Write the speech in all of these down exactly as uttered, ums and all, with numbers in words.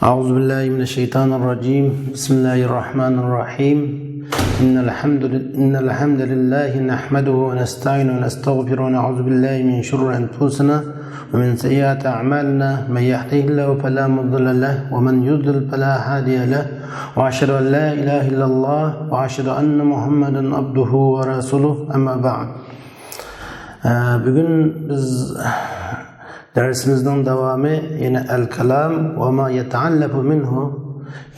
أعوذ بالله من الشيطان الرجيم. بسم الله الرحمن الرحيم. إن الحمد لل-، إن الحمد لله نحمده ونستعينه ونستغفره ونعوذ بالله من شرور أنفسنا ومن سيئات أعمالنا. من يهده الله فلا مضل له ومن يضلل فلا هادي له. وأشهد أن لا إله إلا الله وأشهد أن محمدا عبده ورسوله. أما بعد. ئە، بۈگۈن بىز دەرسىمىزنىڭ داۋامى، يەنى ئەل-كالام ۋە ما يەتەئەللەپۇ مىنھۇ.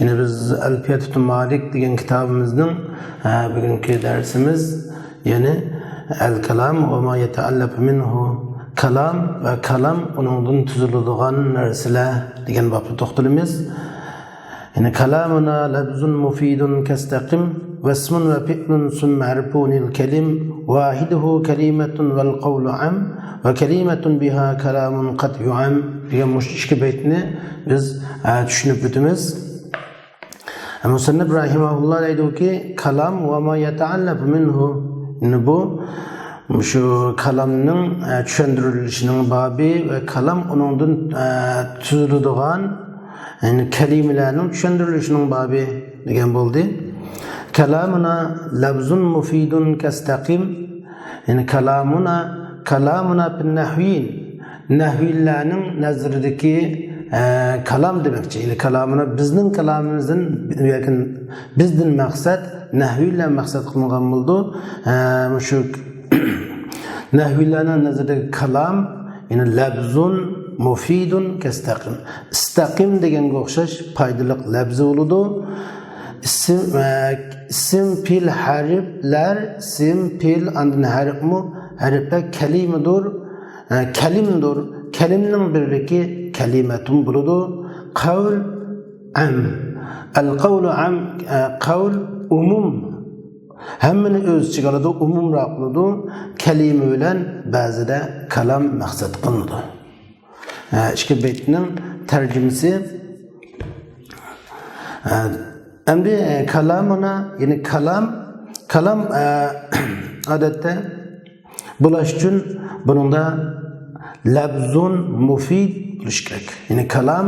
يەنى بىز ئەلپىيەتۇ مالىك دېگەن كىتابىمىزنىڭ، ئە، بۈگۈنكى دەرسىمىز، يەنى ئەل-كالام ۋە ما يەتەئەللەپۇ مىنھۇ. كالام ۋە كالام، ئۇنىڭدىن تۈزۈلىدىغان نەرسىلەر دېگەن بابتا توختىلىمىز. يەنى كالامۇنا لەفزۇن مۇفىدۇن كەستەقىم، ۋەسمۇن ۋە پىئلۇن سۇممە ھەرپۇنىل كەلىم، ۋاھىدۇھۇ كەلىمەتۇن ۋەل قەۋلۇ ئام، ۋە كەلىمەتۇن بىھا كالامۇن قەد يۇئام دېگەن مۇشۇ ئىككى بەيتنى بىز، ئە، چۈشىنىپ ئۆتىمىز. مۇسەننىپ رەھىمەھۇللا دەيدۇكى، كالام ۋە ما يەتەئەللەپۇ مىنھۇ. يەنى بۇ، مۇشۇ كالامنىڭ، ئە، چۈشەندۈرۈلۈشىنىڭ بابى ۋە كالام ئۇنىڭدىن، ئە، تۈزۈلىدىغان، يەنى كەلىمىلەرنىڭ چۈشەندۈرۈلۈشىنىڭ بابى دېگەن بولدى. كالامۇنا لەفزۇن مۇفىدۇن كەستەقىم. يەنى كالامۇنا، كالامۇنا فىن نەھۋىيين. نەھۋىيلەرنىڭ نەزىرىدىكى، ئە، كالام دېمەكچى. يەنى كالامۇنا بىزنىڭ كالامىمىزدىن، ياكى بىزدىن مەقسەت، نەھۋىيلەر مەقسەت قىلىنغان بولىدۇ. ئە، مۇشۇ نەھۋىيلەرنىڭ نەزىرىدىكى كالام، يەنى لەفزۇن مۇفىدۇن كەستەقىم. ئىستەقىم دېگەنگە ئوخشاش پايدىلىق لەپزى بولىدۇ. ئىسىم، ئە، ئىسىم، پېئىل، ھەرپلەر، ئىسىم، پېئىل، ئاندىن ھەرپمۇ، ھەرپلەر كەلىمىدۇر، ئە، كەلىمدۇر. كەلىمنىڭ بىرلىكى كەلىمەتۇن بولىدۇ. قەۋل ئام. ئەل قەۋلۇ ئام، ئە، قەۋل ئومۇم. ھەممىنى ئۆز ئىچىگە ئالىدۇ، ئومۇمراق بولىدۇ. كەلىمە بىلەن بەزىدە كالام مەقسەت قىلىنىدۇ. ئە، ئىككى بەيتنىڭ تەرجىمىسى. ئە، ئەمدى، ئە، كالامۇنا، يەنى كالام، كالام، ئە، ئادەتتە بولۇش ئۈچۈن بۇنىڭدا لەپزۇن مۇفىد بولۇشى كېرەك. يەنى كالام،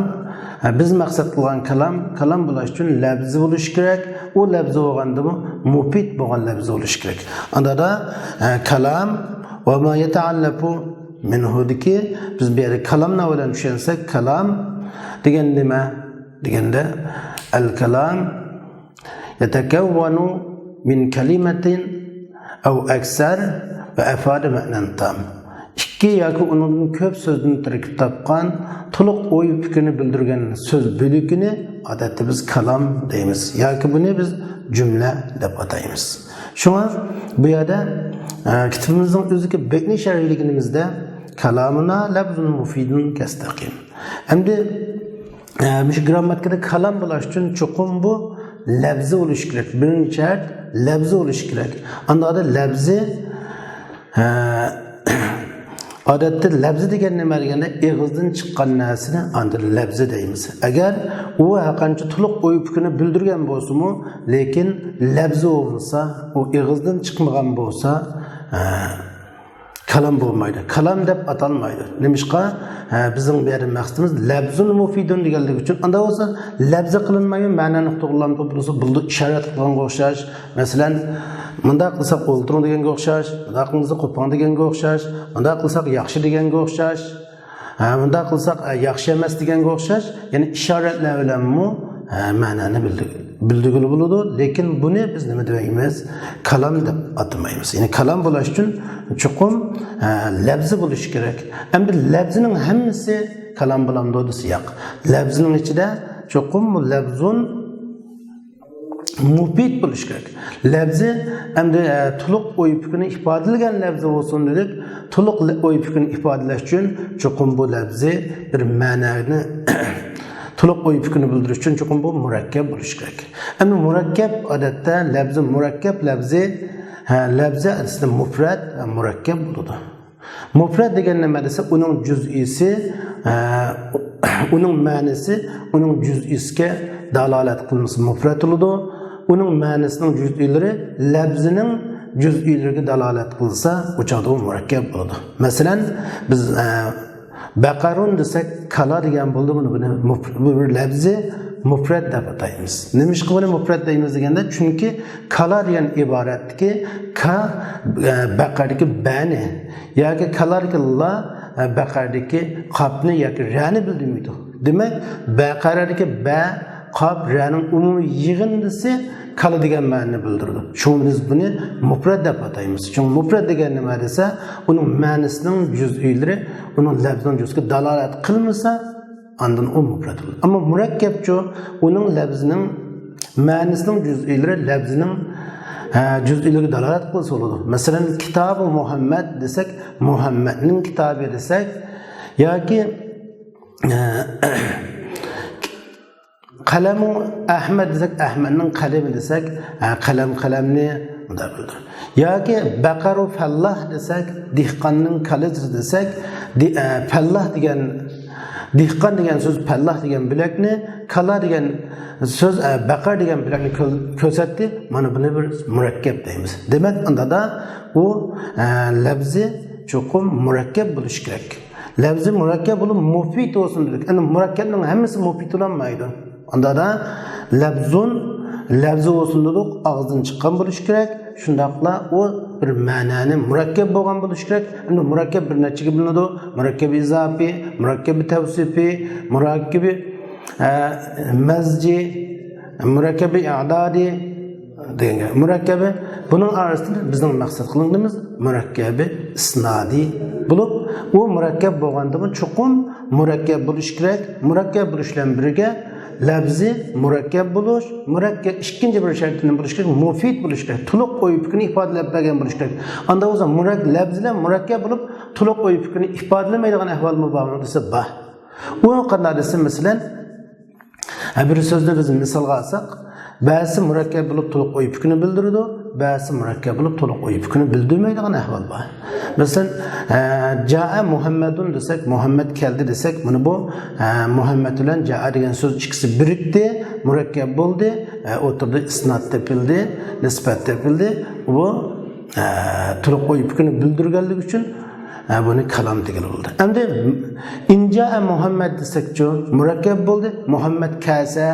ئە، بىز مەقسەت قىلغان كالام، كالام بولۇش ئۈچۈن لەپزى بولۇشى كېرەك. ئۇ لەپزى بولغاندىمۇ مۇپىد بولغان لەپزى بولۇشى كېرەك. ئاندا، ئە، كالام ۋە ما يەتەئەللەپۇ مىنھۇدىكى، بىز بۇ يەردە كالامنى ئاۋۋالەن چۈشەنسەك، كالام دېگەن نېمە دېگەندە، ئەل كالام يەتەكەۋۋەنۇ مىن كەلىمەتىن ئەۋ ئەكسەر ۋە ئەفادە مەئنەن تام. ئىككى ياكى ئۇنىڭدىن كۆپ سۆزدىن تەركىب تاپقان، تولۇق ئوي پىكىرنى بىلدۈرگەن سۆز بۆلىكىنى ئادەتتە بىز كالام دەيمىز ياكى بۇنى بىز جۈملە دەپ ئاتايمىز. شۇڭا بۇ يەردە، ئە، كىتابىمىزنىڭ ئۆزىدىكى بەيتنى شەرھلىگىنىمىزدە، كالامۇنا لەفزۇن مۇفىدۇن كەستەقىم. ئەمدى، ئە، مۇشۇ گىرامماتىكىدا كالام بولۇش ئۈچۈن چوقۇم بۇ لەپزى بولۇشى كېرەك. بىرىنچى شەرت لەپزى بولۇشى كېرەك. ئاندىن لەپزى، ئە، ئادەتتە لەپزى دېگەن نېمە دېگەندە، ئېغىزدىن چىققان نەرسىنى ئاندىن لەپزى دەيمىز. ئەگەر ئۇ ھەرقانچە تولۇق ئوي پىكرىنى بىلدۈرگەن بولسىمۇ، لېكىن لەپزى بولمىسا، ئۇ ئېغىزدىن چىقمىغان بولسا، ئە، كالام بولمايدۇ. كالام دەپ ئاتالمايدۇ. نېمىشقا؟ ھە، بىزنىڭ بۇ يەردە مەقسىتىمىز لەپزۇن مۇفىدۇن دېگەنلىكى ئۈچۈن. ئاندا بولسا لەپزى قىلىنمايدۇ، مەنانى توغرىلاپ بولسا بولىدۇ، ئىشارەت قىلغانغا ئوخشاش. مەسىلەن، مۇنداق قىلساق ئولتۇرۇڭ دېگەنگە ئوخشاش، مۇنداق قىلسا قوپۇڭ دېگەنگە ئوخشاش، مۇنداق قىلساق ياخشى دېگەنگە ئوخشاش. ھە، مۇنداق قىلساق، ئە، ياخشى ئەمەس دېگەنگە ئوخشاش، يەنى ئىشارەتلەر بىلەنمۇ، ھە، مەنانى بىلدۈرگىلى بولىدۇ. لېكىن بۇنى بىز نېمە دەيمىز؟ كالام دەپ ئاتىمايمىز. يەنى كالام بولۇش ئۈچۈن چوقۇم، ھە، لەپزى بولۇشى كېرەك. ئەمدى لەپزىنىڭ ھەممىسى كالام بولامدۇ دېسە ياق. لەپزىنىڭ ئىچىدە چوقۇم بۇ لەپزۇن مۇپىد بولۇشى كېرەك. لەپزى ئەمدى، ئە، تولۇق ئوي پىكرىنى ئىپادىلىگەن لەپزى بولسۇن دېدۇق. تولۇق لە-، ئوي پىكرىنى ئىپادىلەش ئۈچۈن چوقۇم بۇ لەپزى بىر مەنانى، تولۇق ئوي پىكرىنى بىلدۈرۈش ئۈچۈن چوقۇم بۇ مۇرەككەپ بولۇشى كېرەك. ئەمدى مۇرەككەپ ئادەتتە لەپزى مۇرەككەپ لەپزى، ھە، لەپزى ئەسلىدە مۇپرەت ۋە مۇرەككەپ بولىدۇ. مۇپرەت دېگەن نېمە دېسە، ئۇنىڭ جۈزئىسى، ئە، ئۇنىڭ مەنىسى ئۇنىڭ جۈزئىسىگە دالالەت قىلمىسا مۇپرەت بولىدۇ. ئۇنىڭ مەنىسىنىڭ جۈزئىلىرى لەپزىنىڭ جۈزئىلىرىگە دالالەت قىلسا، ئۇ چاغدا ئۇ مۇرەككەپ بولىدۇ. مەسىلەن، بىز، ئە، بەقەرۇن دېسەك، كالا دېگەن بولدى. بۇنى، بۇنى مۇپ-، بۇ بىر لەپزى مۇپرەت دەپ ئاتايمىز. نېمىشقا بۇنى مۇپرەت دەيمىز دېگەندە، چۈنكى كالا دېگەن ئىبارەتتىكى كا، ئە، بەقەردىكى بەنى ياكى كالادىكى لا، ئە، بەقەردىكى قاپنى ياكى رەنى بىلدۈرمەيدۇ. دېمەك، بەقەرەدىكى بە، قاپ، رەنىڭ ئومۇمىي يىغىندىسى كالا دېگەن مەنىنى بىلدۈرىدۇ. شۇڭا بىز بۇنى مۇپرەت دەپ ئاتايمىز. شۇڭا مۇپرەت دېگەن نېمە دېسە، ئۇنىڭ مەنىسىنىڭ جۈزئىيلىرى، ئۇنىڭ لەپزىنىڭ جۈزئىگە دالالەت قىلمىسا، ئاندىن ئۇ مۇپرەت بولىدۇ. ئەمما مۇرەككەپچۇ، ئۇنىڭ لەپزىنىڭ مەنىسىنىڭ جۈزئىيلىرى لەپزىنىڭ، ھە، جۈزئىيلىرىگە دالالەت قىلسا بولىدۇ. مەسىلەن، كىتابى مۇھەممەد دېسەك، مۇھەممەدنىڭ كىتابى دېسەك، ياكى، ھە، قەلەمۇ ئەھمەد دېسەك، ئەھمەدنىڭ قەلىمى دېسەك، ھە، قەلەم، قەلەمنى مۇنداق بىلدۈرىدۇ. ياكى بەقەرۇ فەللاھ دېسەك، دېھقاننىڭ كالىسى دېسەك، دې-، ئە، فەللاھ دېگەن، دېھقان دېگەن سۆز فەللاھ دېگەن بۆلەكنى، كالا دېگەن سۆز، ئە، بەقەر دېگەن بۆلەكنى كۆ-، كۆرسەتتى. مانا بۇنى بىر مۇرەككەپ دەيمىز. دېمەك، ئۇندادا ئۇ، ئە، لەپزى چوقۇم مۇرەككەپ بولۇشى كېرەك. لەپزى مۇرەككەپ بولۇپ مۇپىت بولسۇن دېدۇق. ئەمدى مۇرەككەپنىڭ ھەممىسى مۇپىت بولالمايدۇ. ئاندادا لەپزۇن، لەپزى بولسۇن دېدۇق، ئاغزىدىن چىققان بولۇشى كېرەك. شۇنداقلا ئۇ بىر مەنانى مۇرەككەپ بولغان بولۇشى كېرەك. ئەمدى مۇرەككەپ بىر نەچچىگە بۆلۈنىدۇ. مۇرەككەپ ئىزاپىي، مۇرەككەپ تەۋسىپىي، مۇرەككەپ، ئە، مەزجى، مۇرەككەپ ئەدەدىي دېگەن گەپ. مۇرەككەپى، بۇنىڭ ئارىسىدا بىزنىڭ مەقسەت قىلغىنىمىز مۇرەككەپى ئىسنادىي بولۇپ، ئۇ مۇرەككەپ بولغاندىمۇ چوقۇم مۇرەككەپ بولۇشى كېرەك. مۇرەككەپ بولۇش بىلەن بىرگە لەپزى مۇرەككەپ بولۇش، مۇرەككەپ ئىككىنچى بىر شەرتى نېمە بولۇشى كېرەك؟ مۇپىت بولۇشى كېرەك. تولۇق ئوي پىكرىنى ئىپادىلەپ بەرگەن بولۇشى كېرەك. ئاندا بولسا مۇرەك-، لەپزىلەر مۇرەككەپ بولۇپ، تولۇق ئوي پىكرىنى ئىپادىلىمەيدىغان ئەھۋالمۇ بارمۇ دېسە، بار. ئۇ قانداق دېسە، مەسىلەن، ھە، بىر سۆزنى بىز مىسالغا ئالساق، بەزىسى مۇرەككەپ بولۇپ تولۇق ئوي پىكرىنى بىلدۈرىدۇ، بەزىسى مۇرەككەپ بولۇپ تولۇق ئوي پىكرىنى بىلدۈرمەيدىغان ئەھۋال بار. مەسىلەن، ھە، جائە مۇھەممەدۇن دېسەك، مۇھەممەد كەلدى دېسەك، مانا بۇ، ھە، مۇھەممەد بىلەن جائە دېگەن سۆز ئىككىسى بىرىكتى، مۇرەككەپ بولدى، ھە، ئوتتۇرىدا ئىسناد تېپىلدى، نىسبەت تېپىلدى. بۇ، ھە، تولۇق ئوي پىكرىنى بىلدۈرگەنلىكى ئۈچۈن، ھە، بۇنى كالام دېگىلى بولىدۇ. ئەمدى ئىن جائە مۇھەممەد دېسەكچۇ، مۇرەككەپ بولدى. مۇھەممەد كەلسە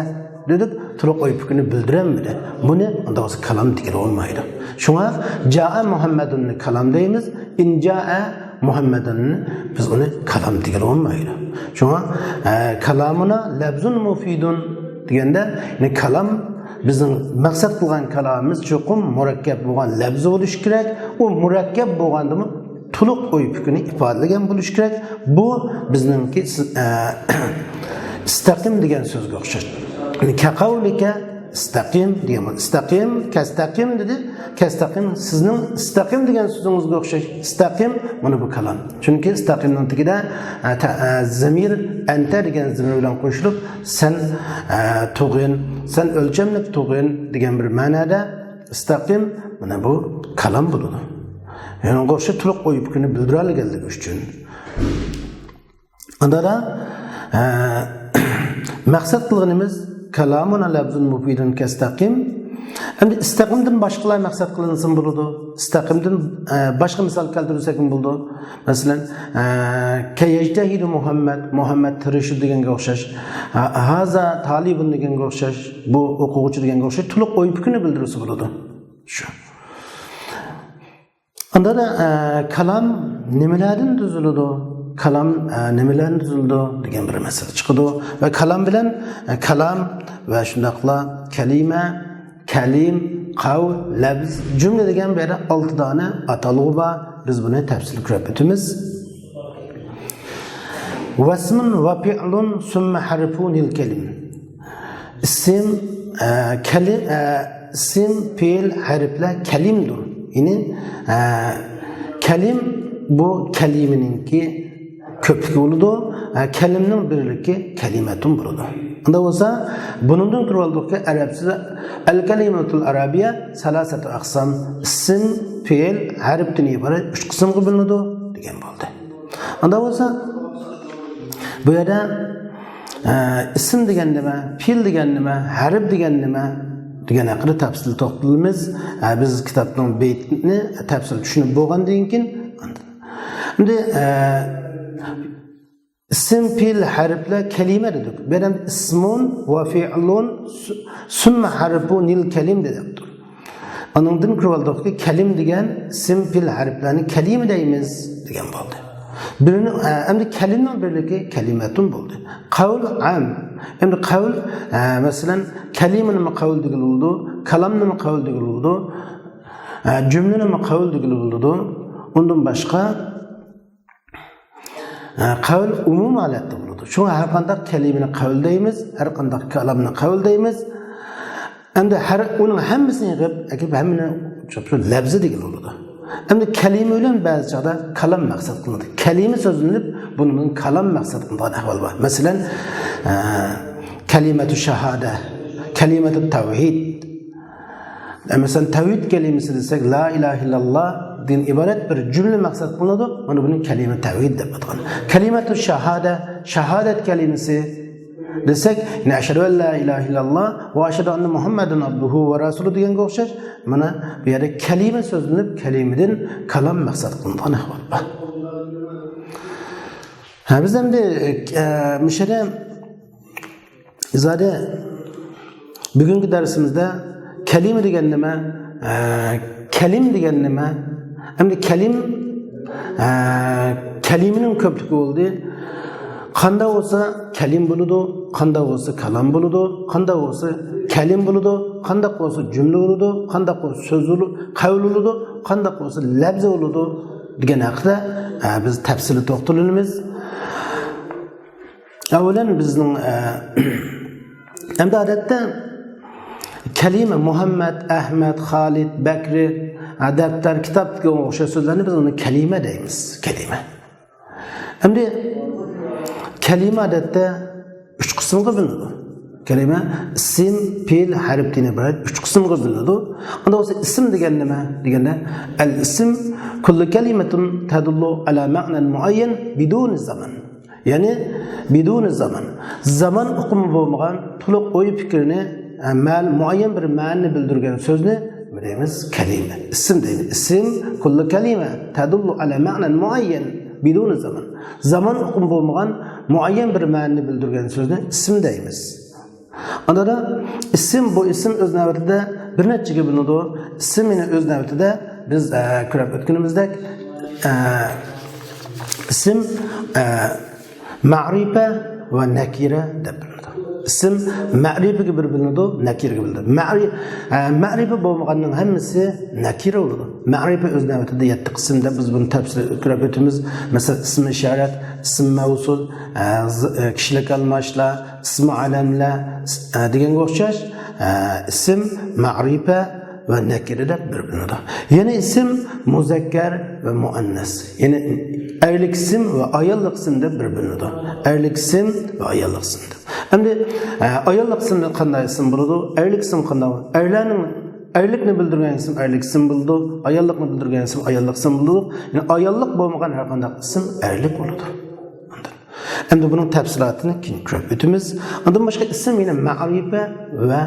دېدۇق، تولۇق ئوي پىكرىنى بىلدۈرەلمىدى. بۇنى ئاندا بولسا كالام دېگىلى بولمايدۇ. شۇڭا جائە مۇھەممەدۇننى كالام دەيمىز، ئىن جائە مۇھەممەدۇننى بىز ئۇنى كالام دېگىلى بولمايدۇ. شۇڭا، ئە، كالامۇنا لەفزۇن مۇفىدۇن دېگەندە، يەنى كالام، بىزنىڭ مەقسەت قىلغان كالامىمىز چوقۇم مۇرەككەپ بولغان لەپزى بولۇشى كېرەك. ئۇ مۇرەككەپ بولغاندىمۇ تولۇق ئوي پىكرىنى ئىپادىلىگەن بولۇشى كېرەك. بۇ بىزنىڭكى سىز-، ئە، ئىستەقىم دېگەن سۆزگە ئوخشاش. يەنى كەقەۋلىكە ئىستەقىم دېگەن بولدى. ئىستەقىم، كەستەقىم دېدى. كەستەقىم، سىزنىڭ ئىستەقىم دېگەن سۆزىڭىزگە ئوخشاش. ئىستەقىم، مانا بۇ كالام. چۈنكى ئىستەقىمنىڭ تېگىدە، ئە، تە-، ئە، زەمىر، ئەنتە دېگەن زەمىر بىلەن قوشۇلۇپ، سەن، ئە، تۇغىن، سەن ئۆلچەملىك تۇغىن دېگەن بىر مەنادا ئىستەقىم، مانا بۇ كالام بولىدۇ. يەنى ئوخشاش تولۇق ئوي پىكرىنى بىلدۈرەلىگەنلىكى ئۈچۈن. ئاندا، ئە، مەقسەت قىلغىنىمىز كالامۇنا لەفزۇن مۇفىدۇن كەستەقىم. ئەمدى ئىستەقىمدىن باشقىلار مەقسەت قىلىنسىمۇ بولىدۇ. ئىستەقىمدىن، ئە، باشقا مىسال كەلتۈرسەكمۇ بولىدۇ. مەسىلەن، ئە، كەيەجتەھىدۇ مۇھەممەد، مۇھەممەد تىرىشىدۇ دېگەنگە ئوخشاش. ھا-، ھازا تالىبۇن دېگەنگە ئوخشاش. بۇ ئوقۇغۇچى دېگەنگە ئوخشاش تولۇق ئوي پىكرىنى بىلدۈرسە بولىدۇ. شۇ. ئاندا، ئە، كالام نېمىلەردىن تۈزۈلىدۇ؟ كالام، ئە، نېمىلەردىن تۈزۈلىدۇ دېگەن بىر مەسىلە چىقىدۇ. ۋە كالام بىلەن، ئە، كالام ۋە شۇنداقلا كەلىمە، كەلىم، قەۋل، لەپز، جۈملە دېگەن بۇ يەردە ئالتە دانە ئاتالغۇ بار. بىز بۇنى تەپسىلىي كۆرۈپ ئۆتىمىز. ۋەسمۇن ۋە فىئلۇن سۈممە ھەرفۇنىل كەلىم. ئىسىم، ئە، كەلى-، ئە، ئىسىم، پېئىل، ھەرپلەر كەلىمدۇر. يەنى، ئە، كەلىم بۇ كەلىمىنىڭكى كۆپلۈكى بولىدۇ. ئە، كەلىمنىڭ بىرلىكى كەلىمەتۇن بولىدۇ. ئۇنداق بولسا، بۇنىڭدىن كۆرۈۋالدۇقكى، ئەرەبچىدە ئەل كەلىمەتۇل ئەرەبىيە سەلاسەتۇ ئەقسام، ئىسىم، پېئىل، ھەرپتىن ئىبارەت ئۈچ قىسىمغا بۆلۈنىدۇ دېگەن بولدى. ئۇنداق بولسا، بۇ يەردە، ئە، ئىسىم دېگەن نېمە، پېئىل دېگەن نېمە، ھەرپ دېگەن نېمە دېگەن ھەققىدە تەپسىلىي توختىلىمىز. ئە، بىز كىتابنىڭ بېيىتىنى تەپسىلىي چۈشىنىپ بولغاندىن كېيىن، ئاندىن، ئەمدى، ئە، ئىسىم، پېئىل، ھەرپلەر، كەلىمە دېدۇق. بۇ يەردە ئىسمۇن ۋە فېئلۇن سۇ-، سۈممە ھەرپۇ نىل كەلىم دەپتۇ. ئانىڭدىن كۆرۈۋالدۇقكى، كەلىم دېگەن ئىسىم، پېئىل، ھەرپلەرنى كەلىمە دەيمىز دېگەن بولدى. بىرىنى، ئە، ئەمدى كەلىمنىڭ بىرلىكى كەلىمەتۇن بولدى. قەۋل ئام. ئەمدى قەۋل، ئە، مەسىلەن، كەلىمىنىمۇ قەۋل دېگىلى بولىدۇ، كالامنىمۇ قەۋل دېگىلى بولىدۇ، ئە، جۈملىنىمۇ قەۋل دېگىلى بولىدۇ. ئۇندىن باشقا، ئە، قەۋل ئومۇمىي ھالەتتە بولىدۇ. شۇڭا ھەر قانداق كەلىمىنى قەۋل دەيمىز، ھەر قانداق كالامنى قەۋل دەيمىز. ئەمدى ھەر، ئۇنىڭ ھەممىسىنى يىغىپ، ئەكىپ ھەممىنى شۇ لەپزى دېگىلى بولىدۇ. ئەمدى كەلىمە بىلەن بەزى چاغدا كالام مەقسەت قىلىنىدۇ. كەلىمە سۆزلىنىپ، بۇنىڭدىن كالام مەقسەت قىلىنىدىغان ئەھۋال بار. مەسىلەن، ئە، كەلىمەتۇ شاھادە، كەلىمەتۇ تەۋھىد. ئە، مەسىلەن، تەۋھىد كەلىمىسى دېسەك، لا ئىلاھە ئىللاللا دىن ئىبارەت بىر جۈملە مەقسەت قىلىنىدۇ. مانا بۇنى كەلىمە تەۋھىد دەپ ئاتىغان. كەلىمەتۇ شاھادە، شاھادەت كەلىمىسى دېسەك، يەنى ئەشھەدۇ ئەن لا ئىلاھە ئىللاللا ۋە ئەشھەدۇ ئەننە مۇھەممەدەن ئابدۇھۇ ۋە رەسۇلۇ دېگەنگە ئوخشاش. مانا بۇ يەردە كەلىمە سۆزلىنىپ، كەلىمىدىن كالام مەقسەت قىلىنغان ئەھۋال بار. ھە، بىز ئەمدى، ئە، مۇشۇ يەردە زادى بۈگۈنكى دەرسىمىزدە كەلىمە دېگەن نېمە؟ ئە، كەلىم دېگەن نېمە؟ ئەمدى كەلىم، ئە، كەلىمىنىڭ كۆپلۈكى بولدى. قانداق بولسا كەلىم بولىدۇ، قانداق بولسا كالام بولىدۇ، قانداق بولسا كەلىم بولىدۇ، قانداق بولسا جۈملە بولىدۇ، قانداق بولسا سۆز بولىدۇ، قەۋل بولىدۇ، قانداق بولسا لەپزى بولىدۇ دېگەن ھەققىدە، ئە، بىز تەپسىلىي توختىلىمىز. ئەۋۋەلەن بىزنىڭ، ئە، ئەمدى ئادەتتە كەلىمە، مۇھەممەد، ئەھمەد، خالىد، بەكرى، ئە، دەپتەر، كىتاب دېگەن ئوخشاش سۆزلەرنى بىز ئۇنى كەلىمە دەيمىز. كەلىمە. ئەمدى كەلىمە ئادەتتە ئۈچ قىسىمغا بۆلۈنىدۇ. كەلىمە ئىسىم، پېئىل، ھەرپتىن ئىبارەت ئۈچ قىسىمغا بۆلۈنىدۇ. ئۇندا بولسا ئىسىم دېگەن نېمە دېگەندە، ئەل ئىسىم كۇللۇ كەلىمەتۇن تەدۇللۇ ئەلا مەئنەن مۇئەييەن بىدۇنى زامان. يەنى بىدۇنى زامان. زامان ئۇقۇمى بولمىغان، تولۇق ئوي پىكىرنى، ئە، مەل-، مۇئەييەن بىر مەنىنى بىلدۈرگەن سۆزنى نېمە دەيمىز؟ كەلىمە. ئىسىم دەيمىز. ئىسىم كۇللۇ كەلىمە تەدۇللۇ ئەلا مەئنەن مۇئەييەن بىدۇنى زامان. زامان ئۇقۇمى بولمىغان، مۇئەييەن بىر مەنىنى بىلدۈرگەن سۆزنى ئىسىم دەيمىز. ئاندىن ئىسىم، بۇ ئىسىم ئۆز نۆۋىتىدە بىر نەچچىگە بۆلۈنىدۇ. ئىسىم يەنە ئۆز نۆۋىتىدە بىز، ئە، كۆرۈپ ئۆتكىنىمىزدەك، ئە، ئىسىم، ئە، مەرىپە ۋە نەكىرە دەپ بۆلۈنىدۇ. ئىسىم مەرىپىگە بىر بۆلۈنىدۇ، نەكىرىگە بۆلۈنىدۇ. مەرى-، ئە، مەرىپە بولمىغاننىڭ ھەممىسى نەكىرە بولىدۇ. مەرىپە ئۆز نۆۋىتىدە يەتتە قىسىم دەپ بىز بۇنى تەپسىلىي كۆرۈپ ئۆتىمىز. مەسىلەن، ئىسمى ئىشارەت، ئىسىم مەۋسۇل، ئە، ز-، ئە، كىشىلىك ئالماشلار، ئىسمى ئالەملەر، ئىس-، ئە، دېگەنگە ئوخشاش، ئە، ئىسىم مەرىپە ۋە نەكىرە دەپ بىر بۆلۈنىدۇ. يەنە ئىسىم مۇزەككەر ۋە مۇئەننەس. يەنى ئەرلىك ئىسىم ۋە ئاياللىق ئىسىم دەپ بىر بۆلۈنىدۇ. ئەرلىك ئىسىم ۋە ئاياللىق ئىسىم دەپ. ئەمدى، ئە، ئاياللىق ئىسىمدا قانداق ئىسىم بولىدۇ؟ ئەرلىك ئىسىم قانداق؟ ئەرلەرنىڭ، ئەرلىكنى بىلدۈرگەن ئىسىم ئەرلىك ئىسىم بولىدۇ. ئاياللىقنى بىلدۈرگەن ئىسىم ئاياللىق ئىسىم بولىدۇ. يەنى ئاياللىق بولمىغان ھەر قانداق ئىسىم ئەرلىك بولىدۇ. ئەمدى بۇنىڭ تەپسىلاتىنى كېيىن كۆرۈپ ئۆتىمىز. ئاندىن باشقا ئىسىم يەنە مەرىپە ۋە،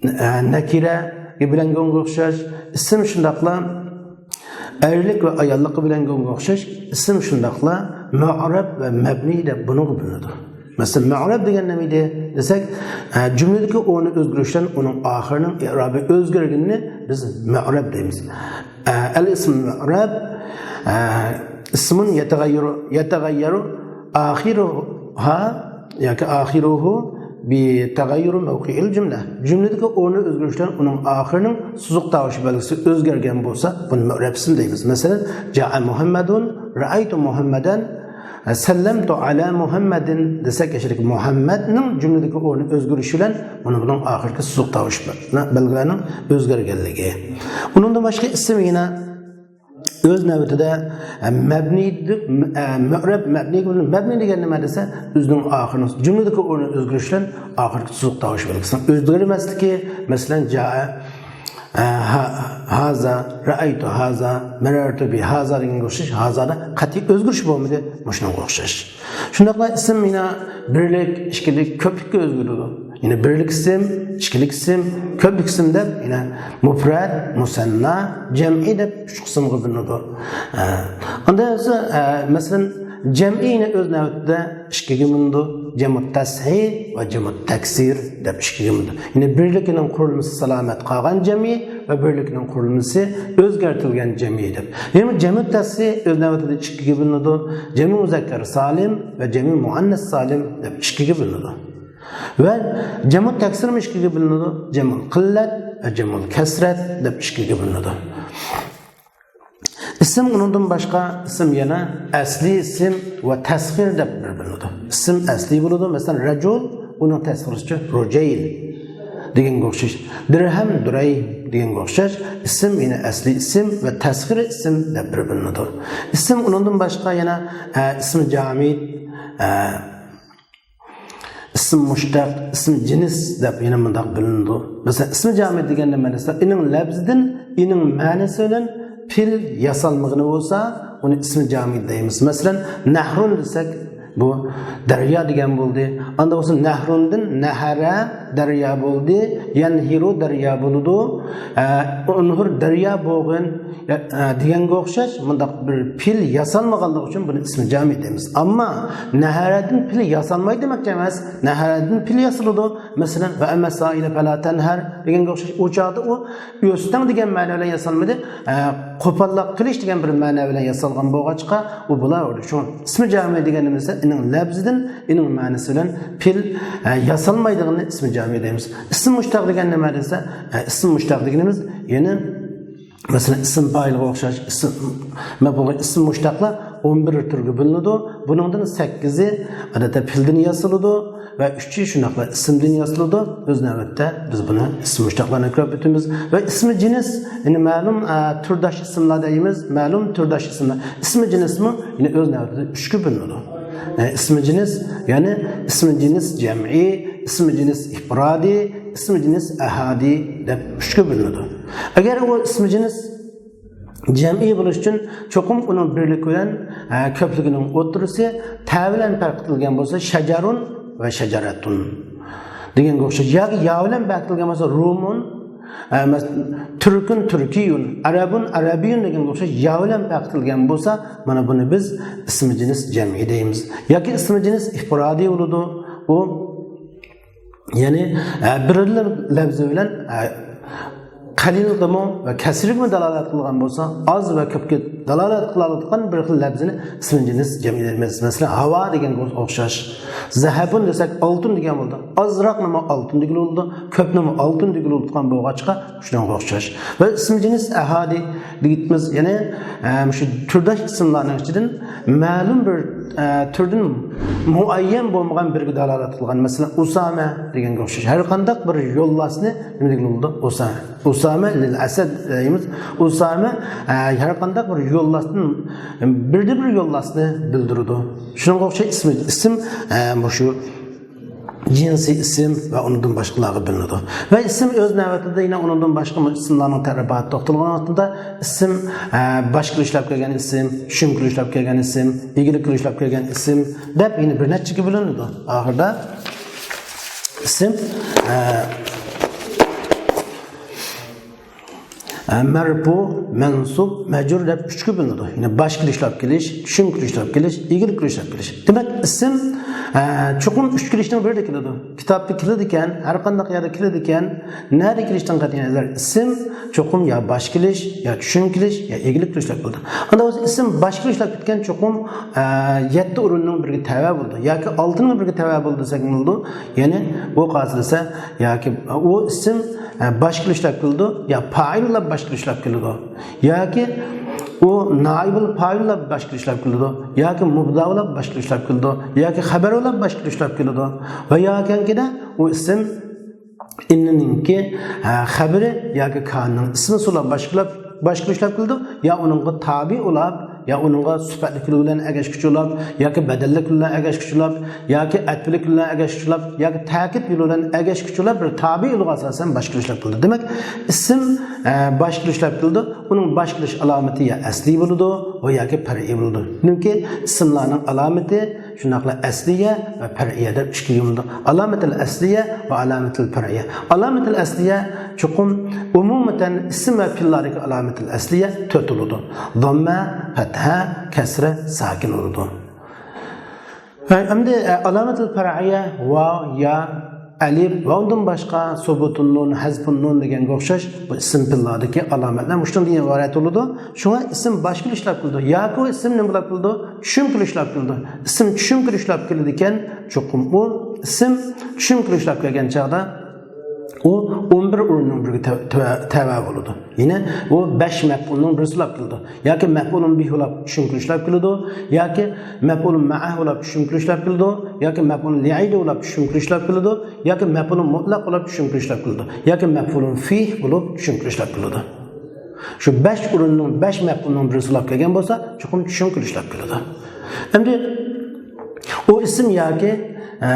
ئە، نەكىرە بىلەنگە ئوخشاش. ئىسىم شۇنداقلا ئەرلىك ۋە ئاياللىق بىلەنگە ئوخشاش. ئىسىم شۇنداقلا مۇئرەب ۋە مەبنىي دەپ بۇنىڭغا بۆلۈنىدۇ. مەسىلەن، مۇئرەب دېگەن نېمە ئىدى دېسەك، ئە، جۈملىدىكى ئورنى ئۆزگىرىشتىن ئۇنىڭ ئاخىرىنىڭ ئىئرابى ئۆزگەرگىنىنى بىز مۇئرەب دەيمىز. ئە، ئەل ئىسم مۇئرەب، ئە، ئىسمۇن يەتەغەييەرۇ، يەتەغەييەرۇ ئاخىرۇھا ياكى ئاخىرۇھۇ بىتەغەييۇرى مەۋقىئىل جۈملە. جۈملىدىكى ئورنى ئۆزگىرىشتىن ئۇنىڭ ئاخىرىنىڭ سوزۇق تاۋۇش بەلگىسى ئۆزگەرگەن بولسا، بۇنى مۇئرەب ئىسىم دەيمىز. مەسىلەن، جائە مۇھەممەدۇن، رەئەيتۇ مۇھەممەدەن، سەللەمتۇ ئەلا مۇھەممەدىن دېسەك، ئەشىرىكى مۇھەممەدنىڭ جۈملىدىكى ئورنى ئۆزگىرىشى بىلەن ئۇنى بۇنىڭ ئاخىرقى سوزۇق تاۋۇش بەلگىلەرنىڭ ئۆزگەرگەنلىكى. ئۇنىڭدىن باشقا ئىسىم يەنە ئۆز نۆۋىتىدە، ئە، مەبنىي، ئە، مۇئرەب مەبنىي، مەبنىي دېگەن نېمە دېسە، ئۆزىنىڭ ئاخىرىنىڭ جۈملىدىكى ئورنى ئۆزگىرىش بىلەن ئاخىرقى سوزۇق تاۋۇش بەلگىسىنىڭ ئۆزگەرمەسلىكى. مەسىلەن، جائە، ئە، ھا-، ھازا، رەئەيتۇ ھازا، مەرەرتۇ بىھازا دېگەنگە ئوخشاش، ھازادا قەتئىي ئۆزگىرىش بولمىدى، مۇشۇنىڭغا ئوخشاش. شۇنداقلا ئىسىم يەنە بىرلىك، ئىككىلىك، كۆپلۈككە ئۆزگىرىدۇ. يەنى بىرلىك ئىسىم، ئىككىلىك ئىسىم، كۆپلۈك ئىسىم دەپ يەنە مۇپرەد، مۇسەننا، جەمئىي دەپ ئۈچ قىسىمغا بۆلۈنىدۇ. ئە، ئاندىن بولسا، ئە، مەسىلەن، جەمئىينى ئۆز نۆۋىتىدە ئىككىگە بۆلىدۇ. جەمۇ تەسھىل ۋە جەمۇ تەكسىر دەپ ئىككىگە بۆلىدۇ. يەنى بىرلىكىنىڭ قۇرۇلمىسى سالامەت قالغان جەمئىي ۋە بىرلىكىنىڭ قۇرۇلمىسى ئۆزگەرتىلگەن جەمئىي دەپ. يەنى جەمۇ تەسھىل ئۆز نۆۋىتىدە ئىككىگە بۆلىنىدۇ. جەمئىي مۇزەككەر سالىم ۋە جەمئىي مۇئەننەس سالىم دەپ ئىككىگە بۆلىنىدۇ. ۋە جەمۇ تەكسىرمۇ ئىككىگە بۆلىنىدۇ. جەمۇ قىللەت ۋە جەمۇ كەسرەت دەپ ئىككىگە بۆلىنىدۇ. ئىسىم، ئۇنىڭدىن باشقا ئىسىم يەنە ئەسلىي ئىسىم ۋە تەسغىر دەپ بىر بۆلۈنىدۇ. ئىسىم ئەسلىي بولىدۇ، مەسىلەن، رەجۇل، ئۇنىڭ تەسغىرىسىچە رۇجەيل دېگەنگە ئوخشاش. دىرھەم، دۇرەي دېگەنگە ئوخشاش. ئىسىم يەنە ئەسلىي ئىسىم ۋە تەسغىر ئىسىم دەپ بىر بۆلۈنىدۇ. ئىسىم، ئۇنىڭدىن باشقا يەنە ئە، ئىسمى جامىد، ئە، ئىسىم مۇشتەق، ئىسىم جىنس دەپ يەنە مۇنداق بۆلۈنىدۇ. مەسىلەن، ئىسمى جامىد دېگەن نېمە دېسە، ئېنىڭ لەپزىدىن، ئېنىڭ مەنىسى بىلەن پېئىل ياسالمىغىنى بولسا، ئۇنى ئىسمى جامىد دەيمىز. مەسىلەن، نەھرۇن دېسەك، بۇ دەريا دېگەن بولدى. ئاندا بولسا نەھرۇندىن نەھەرە دەريا بولدى، يەنھىرۇ دەريا بولىدۇ. ئە، ئۇنھۇر دەريا بوغۇن، ئە، دېگەنگە ئوخشاش مۇنداق بىر پېئىل ياسالمىغانلىقى ئۈچۈن بۇنى ئىسمى جامىد دەيمىز. ئەمما نەھەرەدىن پېئىل ياسالمايدۇ دېمەكچى ئەمەس. نەھەرەدىن پېئىل ياسىلىدۇ. مەسىلەن، ۋە ئەممە سائىلە پەلا تەنھەر دېگەنگە ئوخشاش. ئۇ چاغدا ئۇ ئۆستەڭ دېگەن مەنە بىلەن ياسالمىدى. ئە، قوپاللىق قىلىش دېگەن بىر مەنە بىلەن ياسالغان بولغاچقا، ئۇ بولاۋېرىدۇ. شۇڭا ئىسمى جامىد دېگەن نېمە دېسە، ئېنىڭ لەپزىدىن، ئېنىڭ مەنىسى بىلەن پېئىل، ئە، ياسالمايدىغىنىنى ئىسمى جامىد دەيمىز. ئىسىم مۇشتەق دېگەن نېمە دېسە، ئە، ئىسىم مۇشتەق دېگىنىمىز يەنە مەسىلەن، ئىسىم پائىلغا ئوخشاش ئىسىم، مەپئۇلغا ئىسىم مۇشتەقلار ئون بىر تۈرگە بۆلۈنىدۇ. بۇنىڭدىن سەككىزى، ئادەتتە، پېئىلدىن ياسىلىدۇ ۋە ئۈچى شۇنداقلا ئىسىمدىن ياسىلىدۇ. ئۆز نۆۋەتتە بىز بۇنى ئىسىم مۇشتەقلارنى كۆرۈپ ئۆتىمىز. ۋە ئىسمى جىنس، يەنى مەلۇم، ئە، تۈرداش ئىسىملار دەيمىز. مەلۇم تۈرداش ئىسىملار. ئىسمى جىنسمۇ يەنە ئۆز نۆۋىتىدە ئۈچكە بۆلۈنىدۇ. ئە، ئىسمى جىنس، يەنى ئىسمى جىنس جەمئىي، ئىسمى جىنس ئىپرادىي، ئىسمى جىنس ئەھادىي دەپ ئۈچكە بۆلۈنىدۇ. ئەگەر ئۇ ئىسمى جىنس جەمئىي بولۇش ئۈچۈن چوقۇم ئۇنىڭ بىرلىكى بىلەن، ئە، كۆپلۈكىنىڭ ئوتتۇرىسى تە بىلەن پەرق قىلغان بولسا، شەجەرۇن ۋە شەجەرەتۇن دېگەنگە ئوخشاش. ياكى يا بىلەن پەرق قىلغان بولسا، رومۇن، ئە، مەس-، تۈركۈن تۈركىيۇن، ئەرەبۇن ئەرەبىيۇن دېگەنگە ئوخشاش يا بىلەن پەرق قىلغان بولسا، مانا بۇنى بىز ئىسمى جىنس جەمئىي دەيمىز. ياكى ئىسمى جىنس ئىپرادىي بولىدۇ. ئۇ يەنى، ئە، بىرلا لەپزى بىلەن، ئە، قەلىلگىمۇ ۋە كەسىرگىمۇ دالالەت قىلغان بولسا، ئاز ۋە كۆپكە دالالەت قىلالىدىغان بىر خىل لەپزىنى ئىسمى جىنس جەمئىي دەيمىز. مەسىلەن، ھاۋا دېگەنگە ئوخشاش. زەھەبۇن دېسەك، ئالتۇن دېگەن بولىدۇ. ئازراقنىمۇ ئالتۇن دېگىلى بولىدۇ، كۆپنىمۇ ئالتۇن دېگىلى بولىدىغان بولغاچقا، شۇنىڭغا ئوخشاش. ۋە ئىسمى جىنس ئەھادىي دېگىنىمىز، يەنى، ئە، مۇشۇ تۈرداش ئىسىملارنىڭ ئىچىدىن مەلۇم بىر، ئە، تۈردىن مۇئەييەن بولمىغان بىرگە دالالەت قىلغان، مەسىلەن، ئۇسامە دېگەنگە ئوخشاش. ھەر قانداق بىر يولۋاسنى نېمە دېگىلى بولىدۇ؟ ئۇسامە. ئۇسامە لىل ئەسەد دەيمىز. ئۇسامە، ئە، ھەر قانداق بىر يولۋاستىن، بىردە بىر يولۋاسنى بىلدۈرىدۇ. شۇنىڭغا ئوخشاش ئىسمى، ئىسىم، ئە، مۇشۇ جىنسىي ئىسىم ۋە ئۇنىڭدىن باشقىلارغا بۆلۈنىدۇ. ۋە ئىسىم ئۆز نۆۋىتىدە يەنە ئۇنىڭدىن باشقا ئىسىملارنىڭ تەرىپىغا توختالغان ۋاقتىدا ئىسىم، ئە، باشقىلار ئىشلەپ كەلگەن ئىسىم، چۈشۈمكىلەر ئىشلەپ كەلگەن ئىسىم، ئىگىلىكلەر ئىشلەپ كەلگەن ئىسىم دەپ يەنە بىر نەچچىگە بۆلۈنىدۇ. ئاخىرىدا ئىسىم، ئە، ئە، مەرپۇ، مەنسۇب، مەجرۇر دەپ ئۈچكە بۆلۈنىدۇ. يەنى باشقىلار ئىشلەپ كېلىش، چۈشۈمكىلەر ئىشلەپ كېلىش، ئىگىلىكلەر ئىشلەپ كېلىش. دېمەك، ئىسىم، ئە، چوقۇم ئۈچ كېلىشنىڭ بىرىدە كېلىدۇ. كىتابتا كېلىدىكەن، ھەر قانداق يەردە كېلىدىكەن، نەدە كېلىشتىن قەتئىينەزەر، ئىسىم چوقۇم يا باشقىلار، يا چۈشۈمكىلەر، يا ئىگىلىكلەر ئىشلەپ كېلىدۇ. ئاندىن بولسا ئىسىم باشقىلار ئىشلەپ كەتكەن چوقۇم، ئە، يەتتە ئورۇننىڭ بىرىگە تەۋە بولىدۇ ياكى ئالتىنىڭ بىرىگە تەۋە بولىدۇ دېسەك بولىدۇ. يەنى ئۇ قايسى دېسە، ياكى ئۇ ئىسىم، ئە، باشقىلار ئىشلەپ كېلىدۇ، يا پائىل بولۇپ باشقىلار ئىشلەپ كېلىدۇ، ياكى ئۇ نائىبۇل پائىل بولۇپ باشقىلار ئىشلەپ كېلىدۇ، ياكى مۇبتەدا بولۇپ باشقىلار ئىشلەپ كېلىدۇ، ياكى خەبەر بولۇپ باشقىلار ئىشلەپ كېلىدۇ. ۋە ياكى ئۇ ئىسىم ئىننىڭكى، ھە، خەبىرى ياكى كاننىڭ ئىسمى سولاپ باشقىلاپ، باشقىلار ئىشلەپ كېلىدۇ، يا ئۇنىڭغا تابىئ بولاپ، يا ئۇنىڭغا سۈپەتلىك پېئىل بىلەن ئەگەشكۈچى بولاپ، ياكى بەدەللىك پېئىل بىلەن ئەگەشكۈچى بولاپ، ياكى ئەتپىلىك پېئىل بىلەن ئەگەشكۈچى بولاپ، ياكى تەكىت پېئىل بىلەن ئەگەشكۈچى بولاپ بىر تابىئ پېئىلغا ئاساسەن باشقىلار ئىشلەپ كېلىدۇ. دېمەك، ئىسىم، ئە، باشقىلار ئىشلەپ كېلىدۇ. ئۇنىڭ باشقىلىش ئالامىتى يا ئەسلىي بولىدۇ، ۋە ياكى پەرئىي بولىدۇ. چۈنكى ئىسىملارنىڭ ئالامىتى شۇنداقلا ئەسلىيە ۋە پەرئىيە دەپ ئىككىگە بۆلۈنىدۇ. ئالامەتۇل ئەسلىيە ۋە ئالامەتۇل پەرئىيە. ئالامەتۇل ئەسلىيە چوقۇم ئومۇمەن ئىسىم ۋە پېئىللاردىكى ئالامەتۇل ئەسلىيە تۆت بولىدۇ. زاممە، پەتھە، كەسرە، ساكىن بولىدۇ. ھە، ئەمدى، ئە، ئالامەتۇل پەرئىيە، ۋاۋ، يا، ئەلىپ ۋە ئۇندىن باشقا سۇبۇتۇن نۇن، ھەزپۇن نۇن دېگەنگە ئوخشاش بۇ ئىسىم پېئىللاردىكى ئالامەتلەر مۇشۇنىڭدىن ئىبارەت بولىدۇ. شۇڭا ئىسىم باشقىلا ئىشلەپ كېلىدۇ. ياكى ئۇ ئىسىم نېمە بولاپ كېلىدۇ؟ چۈشۈمكىلا ئىشلەپ كېلىدۇ. ئىسىم چۈشۈمكىلا ئىشلەپ كېلىدىكەن، چوقۇم ئۇ ئىسىم چۈشۈمكىلا ئىشلەپ كەلگەن چاغدا ئۇ ئون بىر ئورۇننىڭ بىرىگە تە-، تە-، تەۋە بولىدۇ. يەنى ئۇ بەش مەپئۇلنىڭ بىرسى بولاپ كېلىدۇ. ياكى مەپئۇلۇن بىھ بولاپ چۈشۈمكىلا ئىشلەپ كېلىدۇ، ياكى مەپئۇلۇن مەئە بولاپ چۈشۈمكىلا ئىشلەپ كېلىدۇ، ياكى مەپئۇلۇن لىئەيدى بولاپ چۈشۈمكىلا ئىشلەپ كېلىدۇ، ياكى مەپئۇلۇن مۇتلەق بولاپ چۈشۈمكىلا ئىشلەپ كېلىدۇ، ياكى مەپئۇلۇن فىھ بولۇپ چۈشۈمكىلا ئىشلەپ كېلىدۇ. شۇ بەش ئورۇننىڭ، بەش مەپئۇلنىڭ بىرسى بولاپ كەلگەن بولسا، چوقۇم چۈشۈمكىلا ئىشلەپ كېلىدۇ. ئەمدى ئۇ ئىسىم ياكى، ئە،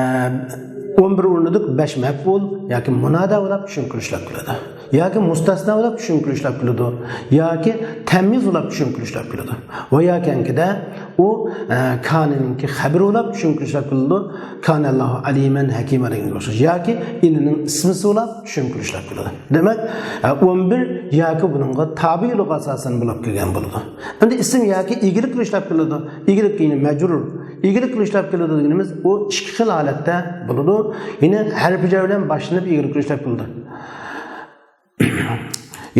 ئون بىر ئورۇنلۇق بەش مەپئۇل ياكى مۇنادا بولاپ چۈشۈمكىلا ئىشلەپ كېلىدۇ. ياكى مۇستەسنا بولاپ چۈشۈمكىلا ئىشلەپ كېلىدۇ. ياكى تەميىز بولاپ چۈشۈمكىلا ئىشلەپ كېلىدۇ. ۋە ياكى ئەنكىدە ئۇ، ئە، كانىنىڭكى خەبىرى بولاپ چۈشۈمكىلا ئىشلەپ كېلىدۇ. كانەللاھۇ ئەلىمەن ھەكىمە دېگەنگە ئوخشاش. ياكى ئىنىنىڭ ئىسمىسى بولاپ چۈشۈمكىلا ئىشلەپ كېلىدۇ. دېمەك، ئە، ئون بىر ياكى بۇنىڭغا تابىئىلىققا ئاساسەن بولاپ كەلگەن بولىدۇ. ئەمدى ئىسىم ياكى ئىگىلىكلا ئىشلەپ كېلىدۇ. ئىگىلىك، يەنى مەجرۇر. ئىگىلىكلا ئىشلەپ كېلىدۇ دېگىنىمىز ئۇ ئىككى خىل ھالەتتە بولىدۇ. يەنى ھەرپى جەر بىلەن باشلىنىپ ئىگىلىكلا ئىشلەپ كېلىدۇ.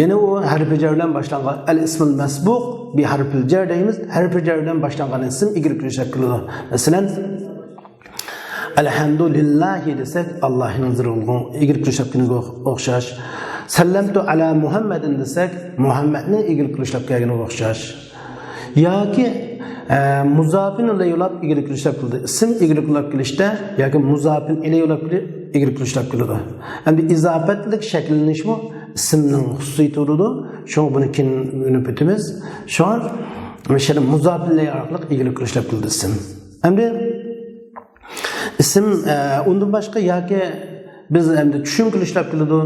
يەنى ئۇ ھەرپى جەر بىلەن باشلانغان، ئەل ئىسمۇل مەسبۇق بى ھەرپىل جەر دەيمىز. ھەرپى جەر بىلەن باشلانغان ئىسىم ئىگىلىكلا ئىشلەپ كېلىدۇ. مەسىلەن، ئەلھەمدۇلىللاھى دېسەك، ئاللاھنىڭ زىرىغا ئىگىلىكلا ئىشلەپ كەلگىنىگە ئوخشاش. سەللەمتۇ ئەلا مۇھەممەدىن دېسەك، مۇھەممەدنىڭ ئىگىلىكلا ئىشلەپ كەلگىنىگە ئوخشاش. ياكى، ئە، مۇزاپىن ئىلەيھى بولاپ ئىگىلىكلا ئىشلەپ كېلىدۇ. ئىسىم ئىگىلىكلا ئىشلەپ كېلىشتە ياكى مۇزاپىن ئىلەيھى بولاپ ئىگىلىكلا ئىشلەپ كېلىدۇ. ئەمدى ئىزاپەتلىك شەكىللىنىشمۇ ئىسىمنىڭ خۇسۇسىيىتى بولىدۇ. شۇڭا بۇنى كېيىن ئۆگىنىپ ئۆتىمىز. شۇڭا مۇشۇ مۇزاپىن ئىلەيھى ئارقىلىق ئىگىلىكلا ئىشلەپ كېلىدۇ ئىسىم. ئەمدى ئىسىم، ئە، ئۇندىن باشقا ياكى بىز ئەمدى چۈشۈمكىلا ئىشلەپ كېلىدۇ.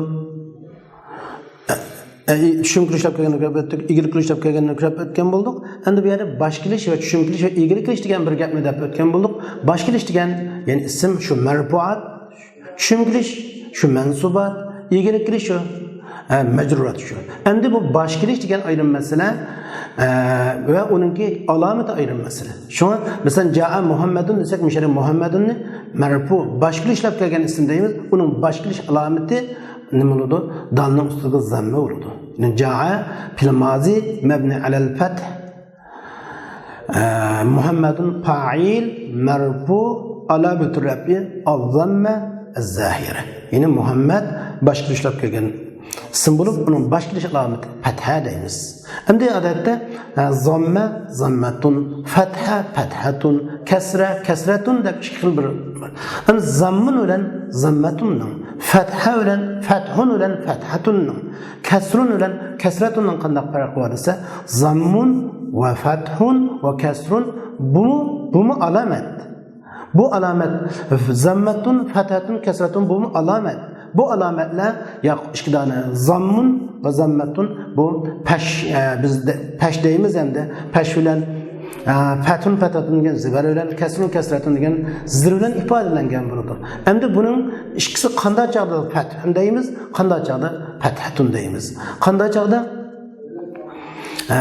ئە، چۈشۈمكىلا ئىشلەپ كەلگەننى كۆرۈپ ئۆتتۇق، ئىگىلىكلا ئىشلەپ كەلگەننى كۆرۈپ ئۆتكەن بولدۇق. ئەمدى بۇ يەردە باش كېلىش ۋە چۈشۈمكىلىش ۋە ئىگىلىك كېلىش دېگەن بىر گەپنى دەپ ئۆتكەن بولدۇق. باش كېلىش دېگەن، يەنى ئىسىم شۇ مەرپۇئات، چۈشۈمكىلىش شۇ مەنسۇبات، ئىگىلىك كېلىش شۇ، ئە، مەجرۇرات شۇ. ئەمدى بۇ باش كېلىش دېگەن ئايرىم مەسىلە، ئە، ۋە ئۇنىڭكى ئالامىتى ئايرىم مەسىلە. شۇڭا، مەسىلەن، جائە مۇھەممەدۇن دېسەك، مۇشۇ يەردە مۇھەممەدۇننى مەرپۇ، باش كېلىشلەپ كەلگەن ئىسىم دەيمىز. ئۇنىڭ باش كېلىش ئالامىتى نېمە بولىدۇ؟ دالنىڭ ئۈستىگە زاممە بولىدۇ. يەنى جائە فىل مازى مەبنى ئەلەل فەتھ. ئە، مۇھەممەدۇن پائىل مەرپۇ، ئالامەتۇ رەفئى ئەززاممە ئەززاھىرە. يەنى مۇھەممەد باش كېلىشلەپ كەلگەن ئىسىم بولۇپ، ئۇنىڭ باش كېلىش ئالامىتى پەتھە دەيمىز. ئەمدى ئادەتتە، ئە، زاممە، زاممەتۇن، فەتھە، فەتھەتۇن، كەسرە، كەسرەتۇن دەپ ئىككى خىل بىر بار. ئەمدى زاممۇن بىلەن زاممەتۇننىڭ، فەتھە بىلەن، فەتھۇن بىلەن فەتھەتۇننىڭ، كەسرۇن بىلەن كەسرەتۇننىڭ قانداق پەرقى بار دېسە، زاممۇن ۋە فەتھۇن ۋە كەسرۇن، بۇمۇ، بۇمۇ ئالامەت. بۇ ئالامەت، زاممەتۇن، فەتھەتۇن، كەسرەتۇن، بۇمۇ ئالامەت. بۇ ئالامەتلەر، يا ئىككى دانە زاممۇن ۋە زاممەتۇن، بۇ پەش، ئە، بىز دە-، پەش دەيمىز ئەمدى. پەش بىلەن، ئە، فەتھۇن، فەتھەتۇن دېگەن زىبەر بىلەن، كەسرۇن، كەسرەتۇن دېگەن زىر بىلەن ئىپادىلەنگەن بولىدۇ. ئەمدى بۇنىڭ ئىككىسى قانداق چاغدا فەتھۇن دەيمىز، قانداق چاغدا پەتھەتۇن دەيمىز. قانداق چاغدا، ئە،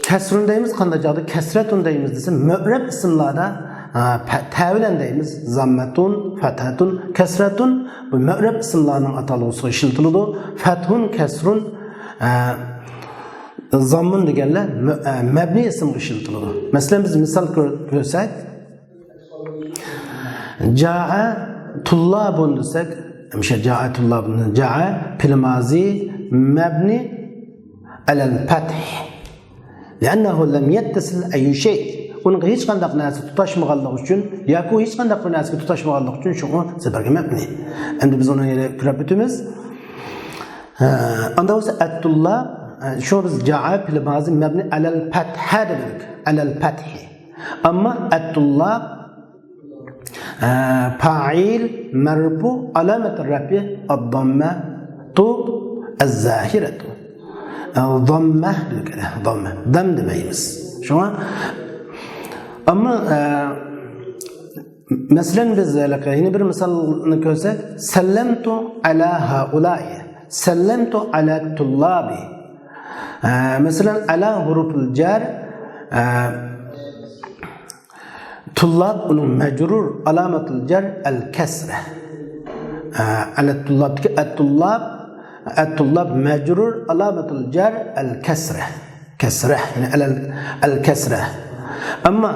كەسرۇن دەيمىز، قانداق چاغدا كەسرەتۇن دەيمىز دېسە، مۇئرەب ئىسىملاردا، ئە، پە-، تە بىلەن دەيمىز. زاممەتۇن، فەتھەتۇن، كەسرەتۇن. بۇ مۇئرەب ئىسىملارنىڭ ئاتالغۇسىغا ئىشلىتىلىدۇ. فەتھۇن، كەسرۇن، ئە، زاممۇن دېگەنلەر مە-، ئە، مەبنىي ئىسىمغا ئىشلىتىلىدۇ. مەسىلەن، بىز مىسال كۆر-، كۆرسەك، جائە تۇللابۇن دېسەك، مۇشۇ جائە تۇللابۇن، جائە فىل مازى مەبنى ئەلەل فەتھ. لىئەننەھۇ لەم يەتتەسىل ئەييۇ شەي. ئۇنىڭغا ھېچقانداق نەرسە تۇتاشمىغانلىقى ئۈچۈن، ياكى ھېچقانداق بىر نەرسىگە تۇتاشمىغانلىقى ئۈچۈن شۇڭا زىبەرگە مەبنى. ئەمدى بىز ئۇنى يەنە كۆرۈپ ئۆتىمىز. ھە، ئاندا بولسا ئەتتۇللا، ھە، شۇ بىز جائە فىل مازى مەبنى ئەلەل فەتھە دېدۇق. ئەلەل فەتھى. ئەمما ئەتتۇللا، ھە، پائىل مەرپۇ، ئالامەتۇ رەفئى ئەززاممەتۇ ئەززاھىرەتۇ. ھە، زاممە دېدۇق، زاممە. دام دېمەيمىز. شۇڭا، ئەمما، ھە، مەسىلەن، بىز ھېلىقى يەنە بىر مىسالنى كۆرسەك، سەللەمتۇ ئەلا ھائۇلائى، سەللەمتۇ ئەلە تۇللابى. ئە، مەسىلەن، ئەلا ھۇرۇپۇل جەر، ئە، تۇللاب ئۇنىڭ مەجرۇر، ئالامەتۇل جەر ئەل كەسرە. ئە، ئەلە تۇللابتىكى ئەتتۇللاب، ئەتتۇللاب مەجرۇر، ئالامەتۇل جەر ئەل كەسرە. كەسرە، يەنى ئەلەل، ئەل كەسرە. ئەمما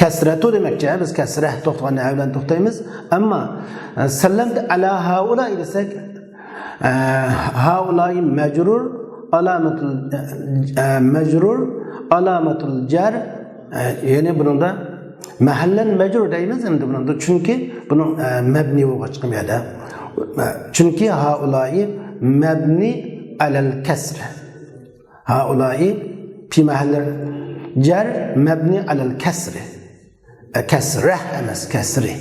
كەسرەتۇ دېمەكچى، بىز كەسرە توختىغان ھە بىلەن توختايمىز. ئەمما، ئە، سەللەمتە ئەلا ھائۇلاي دېسەك، ئە، ھائۇلاي مەجرۇر، ئالامەتۇل، ئە، مەجرۇر، ئالامەتۇل جەر، ئە، يەنى بۇنىڭدا مەھەللەن مەجرۇر دەيمىز ئەمدى بۇنىڭدا. چۈنكى بۇنىڭ، ئە، مەبنى بولغاچقا بۇ يەردە. چۈنكى ھائۇلاي مەبنى ئەلەل كەسرە. ھائۇلاي في محل جر مبني على الكسر. ئە، كەسرە ئەمەس، كەسرى.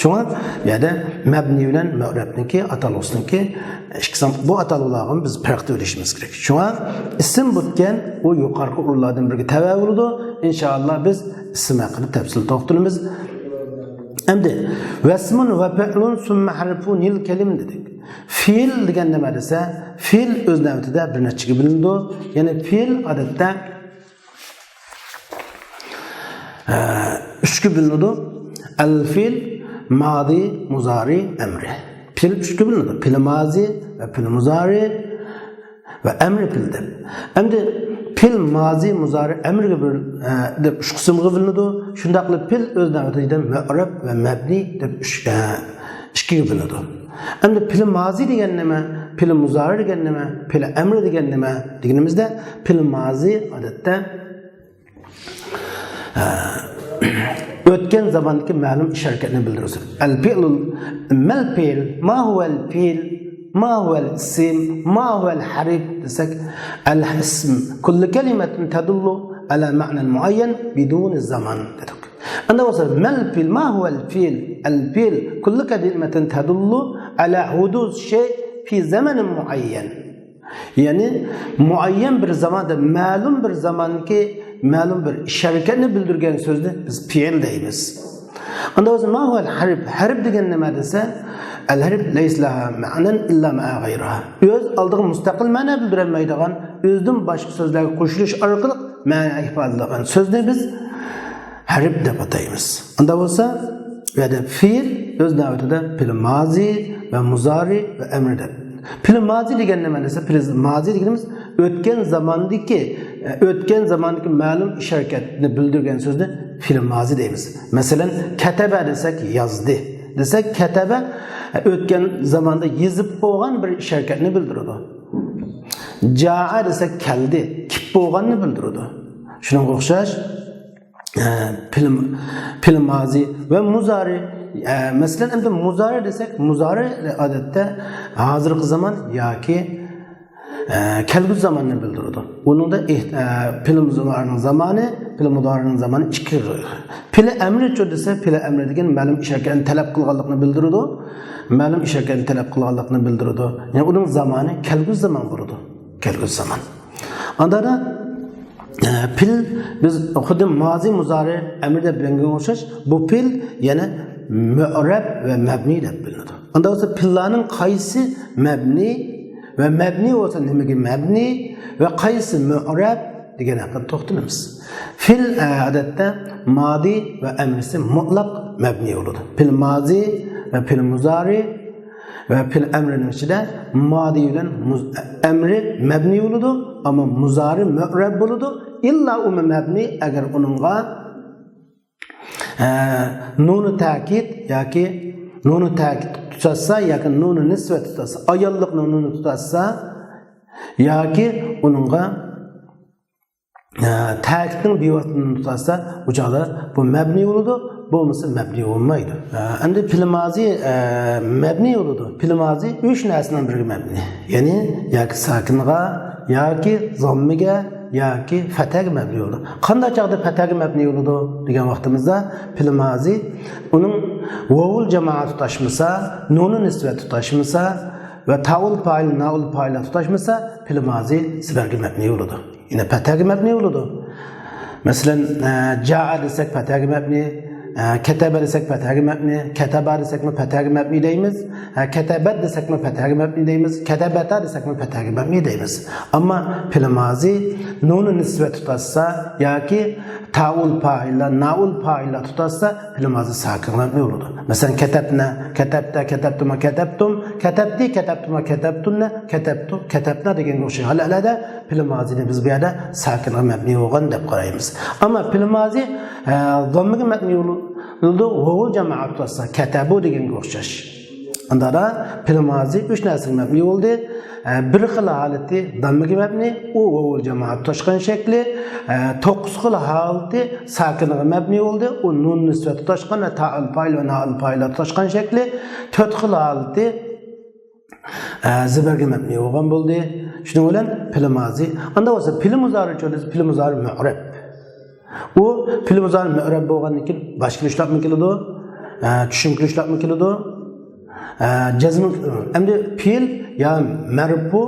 شۇڭا بۇ يەردە مەبنى بىلەن مۇئرەبنىڭكى، ئاتالغۇسىنىڭكى ئىككىسى، بۇ ئاتالغۇلارغا بىز پەرق بىلىشىمىز كېرەك. شۇڭا ئىسىم بۇتكەن ئۇ يۇقىرىقى ئورۇنلاردىن بىرىگە تەۋە بولىدۇ. ئىنشائاللا بىز ئىسىم ھەققىدە تەپسىلىي توختىلىمىز. ئەمدى ۋەسمۇن ۋە پىئلۇن سۈممە ھەرفۇ نىل كەلىم دېدۇق. فېئىل دېگەن نېمە دېسە، فېئىل ئۆز نۆۋىتىدە بىر نەچچىگە بۆلۈنىدۇ. يەنى فېئىل ئادەتتە، ئە، ئۈچكە بۆلۈنىدۇ. ئەل فېئىل، مادى، مۇزارى، ئەمرى. فېئىل ئۈچكە بۆلۈنىدۇ. فېئىل مازى ۋە فېئىل مۇزارى ۋە ئەمرى فېئىل دەپ. ئەمدى فېئىل مازى، مۇزارى، ئەمرىگە بۆل-، ئە، دەپ ئۈچ قىسىمغا بۆلۈنىدۇ. شۇنداقلا فېئىل ئۆز نۆۋىتىدە مۇئرەب ۋە مەبنى دەپ ئۈچ، ئە، ئىككىگە بۆلۈنىدۇ. ئەمدى پېئىل مازى دېگەن نېمە؟ پېئىل مۇزارى دېگەن نېمە؟ پېئىل ئەمرى دېگەن نېمە؟ دېگىنىمىزدە، پېئىل مازى ئادەتتە، ئە، ئۆتكەن زاماندىكى مەلۇم ئىش ھەرىكەتنى بىلدۈرىدۇ. ئەل پېئىلۇل، مەل پېئىل، ما ھۇۋەل پېئىل، ما ھۇۋەل ئىسم، ما ھۇۋەل ھەرف دېسەك، ئەل ئىسم كۇللۇ كەلىمەتىن تەدۇللۇ ئەلە مەئنەن مۇئەييەن بىدۇنى زامان دېدۇق. ئەمدى بولسا، مەل پېئىل، ما ھۇۋەل پېئىل، ئەل پېئىل كۇللۇ كەلىمەتىن تەدۇللۇ ئەلە ھۇدۇس شەي فى زەمەنىن مۇئەييەن. يەنى مۇئەييەن بىر زاماندا، مەلۇم بىر زامانكى مەلۇم بىر ئىش ھەرىكەتنى بىلدۈرگەن سۆزنى بىز پېئىل دەيمىز. ئەمدى بولسا، ما ھۇۋەل ھەرف، ھەرف دېگەن نېمە دېسە، ئەل ھەرف لەيسە لەھا مەئنەن ئىللا مەئا غەيرىھا. ئۆز ئالدىغا مۇستەقىل مەنە بىلدۈرەلمەيدىغان، ئۆزىدىن باشقا سۆزلەرگە قوشۇلۇش ئارقىلىق مەنە ئىپادىلىگەن سۆزنى بىز ھەرپ دەپ ئاتايمىز. ئۇنداق بولسا، بۇ يەردە پېئىل ئۆز نۆۋىتىدە پېئىل مازى ۋە مۇزارى ۋە ئەمرى دەپ. پېئىل مازى دېگەن نېمە دېسە، پېئىل مازى دېگىنىمىز ئۆتكەن زاماندىكى، ئۆتكەن زاماندىكى مەلۇم ئىش ھەرىكەتنى بىلدۈرگەن سۆزنى پېئىل مازى دەيمىز. مەسىلەن، كەتەبە دېسەك، يازدى دېسەك، كەتەبە ئۆتكەن زاماندا يېزىپ بولغان بىر ئىش ھەرىكەتنى بىلدۈرىدۇ. جائە دېسەك، كەلدى، كېلىپ بولغاننى بىلدۈرىدۇ. شۇنىڭغا ئوخشاش، ئە، پېئىل، پېئىل مازى ۋە مۇزارى. ئە، مەسىلەن، ئەمدى مۇزارى دېسەك، مۇزارى ئادەتتە ھازىرقى زامان ياكى، ئە، كەلگۈسى زاماننى بىلدۈرىدۇ. ئۇنىڭدا ئېھ-، ئە، پېئىل مۇزارىنىڭ زامانى، پېئىل مۇزارىنىڭ زامانى ئىككى خىل. پېئىل ئەمرىچۇ دېسە، پېئىل ئەمرى دېگەن مەلۇم ئىش ھەرىكەتنى تەلەپ قىلغانلىقنى بىلدۈرىدۇ. مەلۇم ئىش ھەرىكەتنى تەلەپ قىلغانلىقنى بىلدۈرىدۇ. يەنى ئۇنىڭ زامانى كەلگۈسى زامان بولىدۇ. كەلگۈسى زامان. ئاندىن، ئە، پېئىل بىز خۇددى مازى، مۇزارى، ئەمرى دەپ بىلگەنگە ئوخشاش، بۇ پېئىل يەنە مۇئرەب ۋە مەبنى دەپ بىلىنىدۇ. ئاندا بولسا پېئىللارنىڭ قايسى مەبنى ۋە مەبنى بولسا نېمىگە مەبنى ۋە قايسى مۇئرەب دېگەن ھەققىدە توختىلىمىز. پېئىل، ئە، ئادەتتە مادى ۋە ئەمرىسى مۇتلەق مەبنى بولىدۇ. پېئىل مازى ۋە پېئىل مۇزارى ۋە پېئىل ئەمرىنىڭ ئىچىدە مادى بىلەن مۇز-، ئەمرى مەبنى بولىدۇ، ئەمما مۇزارى مۇئرەب بولىدۇ. ئىللا ئۇمۇ مەبنى، ئەگەر ئۇنىڭغا، ئە، نۇنۇ تەكىد ياكى نۇنۇ تەكىد تۇتاشسا ياكى نۇنۇ نىسۋەت تۇتاشسا، ئاياللىقنىڭ نۇنى تۇتاشسا ياكى ئۇنىڭغا ئە، تەكىتنىڭ بىۋاسىتە نۇنى تۇتاشسا، ئۇ چاغدا بۇ مەبنى بولىدۇ، بولمىسا مەبنى بولمايدۇ. ئە، ئەمدى پېئىل مازى، ئە، مەبنى بولىدۇ. پېئىل مازى ئۈچ نەرسىنىڭ بىرىگە مەبنى. يەنى ياكى ساكىنغا، ياكى زاممىگە، ياكى پەتھەگە مەبنى بولىدۇ. قانداق چاغدا پەتھەگە مەبنى بولىدۇ دېگەن ۋاقتىمىزدا، پېئىل مازى ئۇنىڭ ۋاۋۇل جامائە تۇتاشمىسا، نۇنۇ نىسۋەت تۇتاشمىسا ۋە تائۇل پائىل، نائۇل پائىل تۇتاشمىسا، پېئىل مازى سىبەرگە مەبنى بولىدۇ. يەنە پەتھەگە مەبنى بولىدۇ. مەسىلەن، ئە، جائە دېسەك پەتھەگە مەبنى، ئە، كەتەبە دېسەك پەتھەگە مەبنى، كەتەبا دېسەكمۇ پەتھەگە مەبنى دەيمىز، ئە، كەتەبەت دېسەكمۇ پەتھەگە مەبنى دەيمىز، كەتەبەتا دېسەكمۇ پەتھەگە مەبنى دەيمىز. ئەمما پېئلى مازى نۇنۇ نىسۋەت تۇتاشسا ياكى تائۇل پائىللار، نائۇل پائىللار تۇتاشسا، پېئلى مازى ساكىنغا مەبنى بولىدۇ. مەسىلەن، كەتەبنە، كەتەبتە، كەتەبتۇما، كەتەبتۇم، كەتەبتى، كەتەبتۇما، كەتەبتۇننە، كەتەبتۇ، كەتەبنا دېگەنگە ئوخشاش ھالەتلەردە پېئلى مازىنى بىز بۇ يەردە ساكىنغا مەبنى بولغان دەپ قارايمىز. ئەمما پېئلى مازى، ئە، زاممىگە مەبنى بولىدۇ، ۋاۋۇل جامائەت تۇتاشسا، كەتەبۇ دېگەنگە ئوخشاش. ئاندادا پېئلى مازى ئۈچ نەرسىگە مەبنى بولدى. ئە، بىر خىل ھالىتى زاممىگە مەبنى، ئۇ ۋاۋۇل جامائەت تۇتاشقان شەكلى. ئە، توققۇز خىل ھالىتى ساكىنغا مەبنى بولدى، ئۇ نۇن نىسۋەت تۇتاشقان ۋە تائۇل پائىل ۋە نائۇل پائىللار تۇتاشقان شەكلى. تۆت خىل ھالىتى ئە، زېبەرگە مەبنى بولغان بولدى. شۇنىڭ بىلەن پېئلى مازى. ئاندا بولسا پېئلى مۇزارىچۇ دېسە، پېئلى مۇزارى مۇئرەب. ئۇ پېئلى مۇزارى مۇئرەب بولغاندىن كېيىن باشقا ئىشلارمۇ كېلىدۇ. ئە، چۈشۈمكە ئىشلارمۇ كېلىدۇ. ئە، جەزم، ئەمدى پېئىل يا مەرپۇ،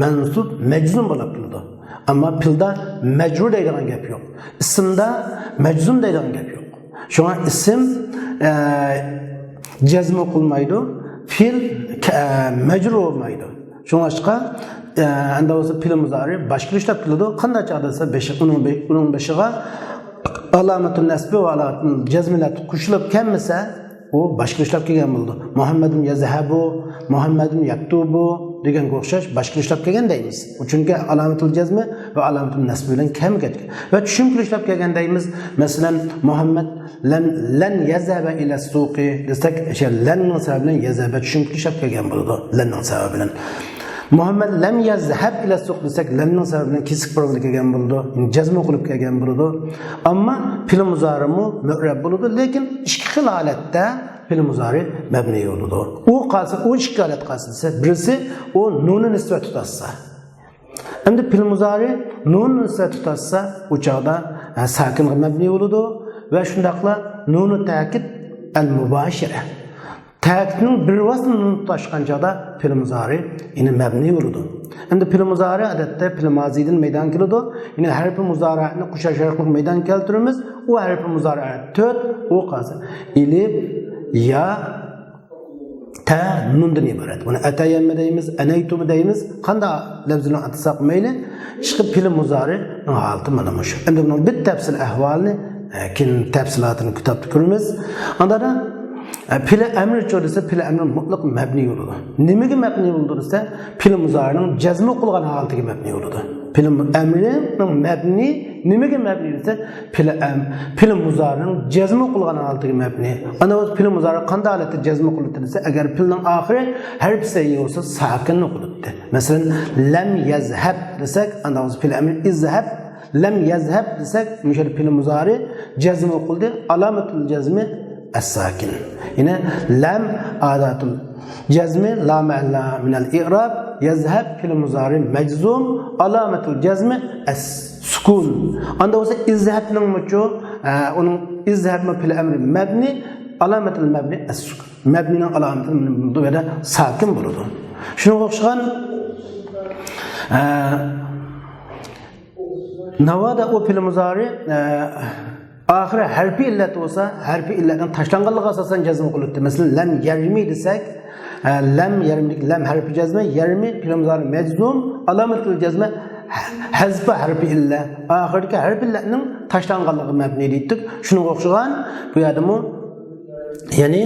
مەنسۇب، مەجزۇم بولۇپ كېلىدۇ. ئەمما پېئىلدا مەجرۇر دەيدىغان گەپ يوق. ئىسىمدا مەجزۇم دەيدىغان گەپ يوق. شۇڭا ئىسىم، ئە، جەزم قىلمايدۇ، پېئىل، ئە، مەجرۇر بولمايدۇ. شۇڭلاشقا، ئە، ئەندى بولسا پېئىل مۇزارى باشقىلار ئىشلەپ كېلىدۇ. قانداق چاغدا دېسە، بېشى، ئۇنىڭ بې-، ئۇنىڭ بېشىغا ئالامەتۇل نەسبى ۋە ئالامەتۇل جەزمىلەر قوشۇلۇپ كەلمىسە، ئۇ باشقىلار ئىشلەپ كەلگەن بولىدۇ. مۇھەممەدۇن يەزھەبۇ، مۇھەممەدۇن يەكتۇبۇ دېگەنگە ئوخشاش باشقىلار ئىشلەپ كەلگەن دەيمىز. ئۇ چۈنكى ئالامەتۇل جەزمى ۋە ئالامەتۇل نەسبى بىلەن كەلمەي كەتكەن. ۋە چۈشۈمكە ئىشلەپ كەلگەن دەيمىز. مەسىلەن، مۇھەممەد لەن، لەن يەزھەبە ئىلە سۇقى دېسەك، ئاشۇ لەننىڭ سەۋەبى بىلەن يەزھەبە چۈشۈمكە ئىشلەپ كەلگەن بولىدۇ. لەننىڭ سەۋەبى بىلەن. مۇھەممەد لەم يەزھەب ئىلە سۇق دېسەك، لەمنىڭ سەۋەبى بىلەن كېسىك پۇرمىدا كەلگەن بولىدۇ. جەزم قىلىپ كەلگەن بولىدۇ. ئەمما پېئىل مۇزارىمۇ مۇئرەب بولىدۇ، لېكىن ئىككى خىل ھالەتتە پېئىل مۇزارى مەبنىي بولىدۇ. ئۇ قالسا، ئۇ ئىككى ھالەت قالسا دېسە، بىرسى ئۇ نۇنى نىسۋەت تۇتاشسا. ئەمدى پېئىل مۇزارى نۇنى نىسۋەت تۇتاشسا، ئۇ چاغدا، ھە، ساكىنغا مەبنىي بولىدۇ ۋە شۇنداقلا نۇنۇ تەكىد ئەل مۇباشىرە. تەكىتنىڭ بىر ۋاسىتە نۇن تۇتاشقان چاغدا پېئىل مۇزارى يەنە مەبنىي بولىدۇ. ئەمدى پېئىل مۇزارى ئادەتتە پېئىل مازىدىن مەيدانغا كېلىدۇ. يەنە ھەرپى مۇزارىنى قوشاش ھەرپىنى مەيدانغا كەلتۈرىمىز. ئۇ ھەرپى مۇزارى تۆت، ئۇ قالسا ئېلىپ، يا، تە، نۇندىن ئىبارەت. بۇنى ئەتەيەممە دەيمىز، ئەنەيتۇمۇ دەيمىز. قانداق لەپزىنى ئاتىساق مەيلى، ئىشقىلىپ پېئىل مۇزارىنىڭ ھالىتى مانا مۇشۇ. ئەمدى بۇنىڭ بىر تەپسىل ئەھۋالىنى، ئە، كېيىن تەپسىلاتىنى كىتابتا كۆرىمىز. ئاندىن، ئە، پېئىل ئەمرىچۇ دېسە، پېئىل ئەمرى مۇتلەق مەبنىي بولىدۇ. نېمىگە مەبنىي بولىدۇ دېسە، پېئىل مۇزارىنىڭ جەزم قىلغان ھالىتىگە مەبنىي بولىدۇ. پېئىل ئەمرىنىڭ مەبنىي، نېمىگە مەبنىي دېسە، پېئىل ئەم-، پېئىل مۇزارىنىڭ جەزم قىلغان ھالىتىگە مەبنىي. ئاندىن پېئىل مۇزارى قانداق ھالەتتە جەزم قىلىنىدۇ دېسە، ئەگەر پېئىلنىڭ ئاخىرى ھەرپى سەھىھ بولسا، ساكىن قىلىنىدۇ. مەسىلەن، لەم يەزھەب دېسەك، ئاندىن پېئىل ئەمرى ئىزھەب، لەم يەزھەب دېسەك، مۇشۇ پېئىل مۇزارى جەزم قىلدى، ئالامەتۇل جەزمى ئەس-ساكىن. يەنى لەم ئاداتۇل جەزمى لا مەھەللە مىنەل ئىئراب، يەزھەب پېئىل مۇزارى مەجزۇم، ئالامەتۇل جەزمى ئەس-سۇكۇن. ئاندا بولسا ئىزھەبنىڭمۇچۇ، ئە، ئۇنىڭ ئىزھەبمۇ پېئىل ئەمرى مەبنىي، ئالامەتۇل مەبنى ئەس-سۇكۇن. مەبنىينىڭ ئالامىتى بۇ يەردە ساكىن بولىدۇ. شۇنىڭغا ئوخشىغان، ئە، ناۋادا ئۇ پېئىل مۇزارى، ئە، ئاخىرى ھەرپى ئىللەت بولسا، ھەرپى ئىللەتنىڭ تاشلانغانلىقىغا ئاساسەن جەزم قىلىنىدۇ. مەسىلەن، لەم يەرمى دېسەك، ئە، لەم يەرمىدىكى لەم ھەرپى جەزمە، يەرمى پېئىل مۇزارى مەجزۇم، ئالامەتۇل جەزمە ھەزفى ھەرپى ئىللە. ئاخىرىدىكى ھەرپى ئىللەتنىڭ تاشلانغانلىقىغا مەبنىي دېدۇق. شۇنىڭغا ئوخشىغان بۇ يەردىمۇ، يەنى،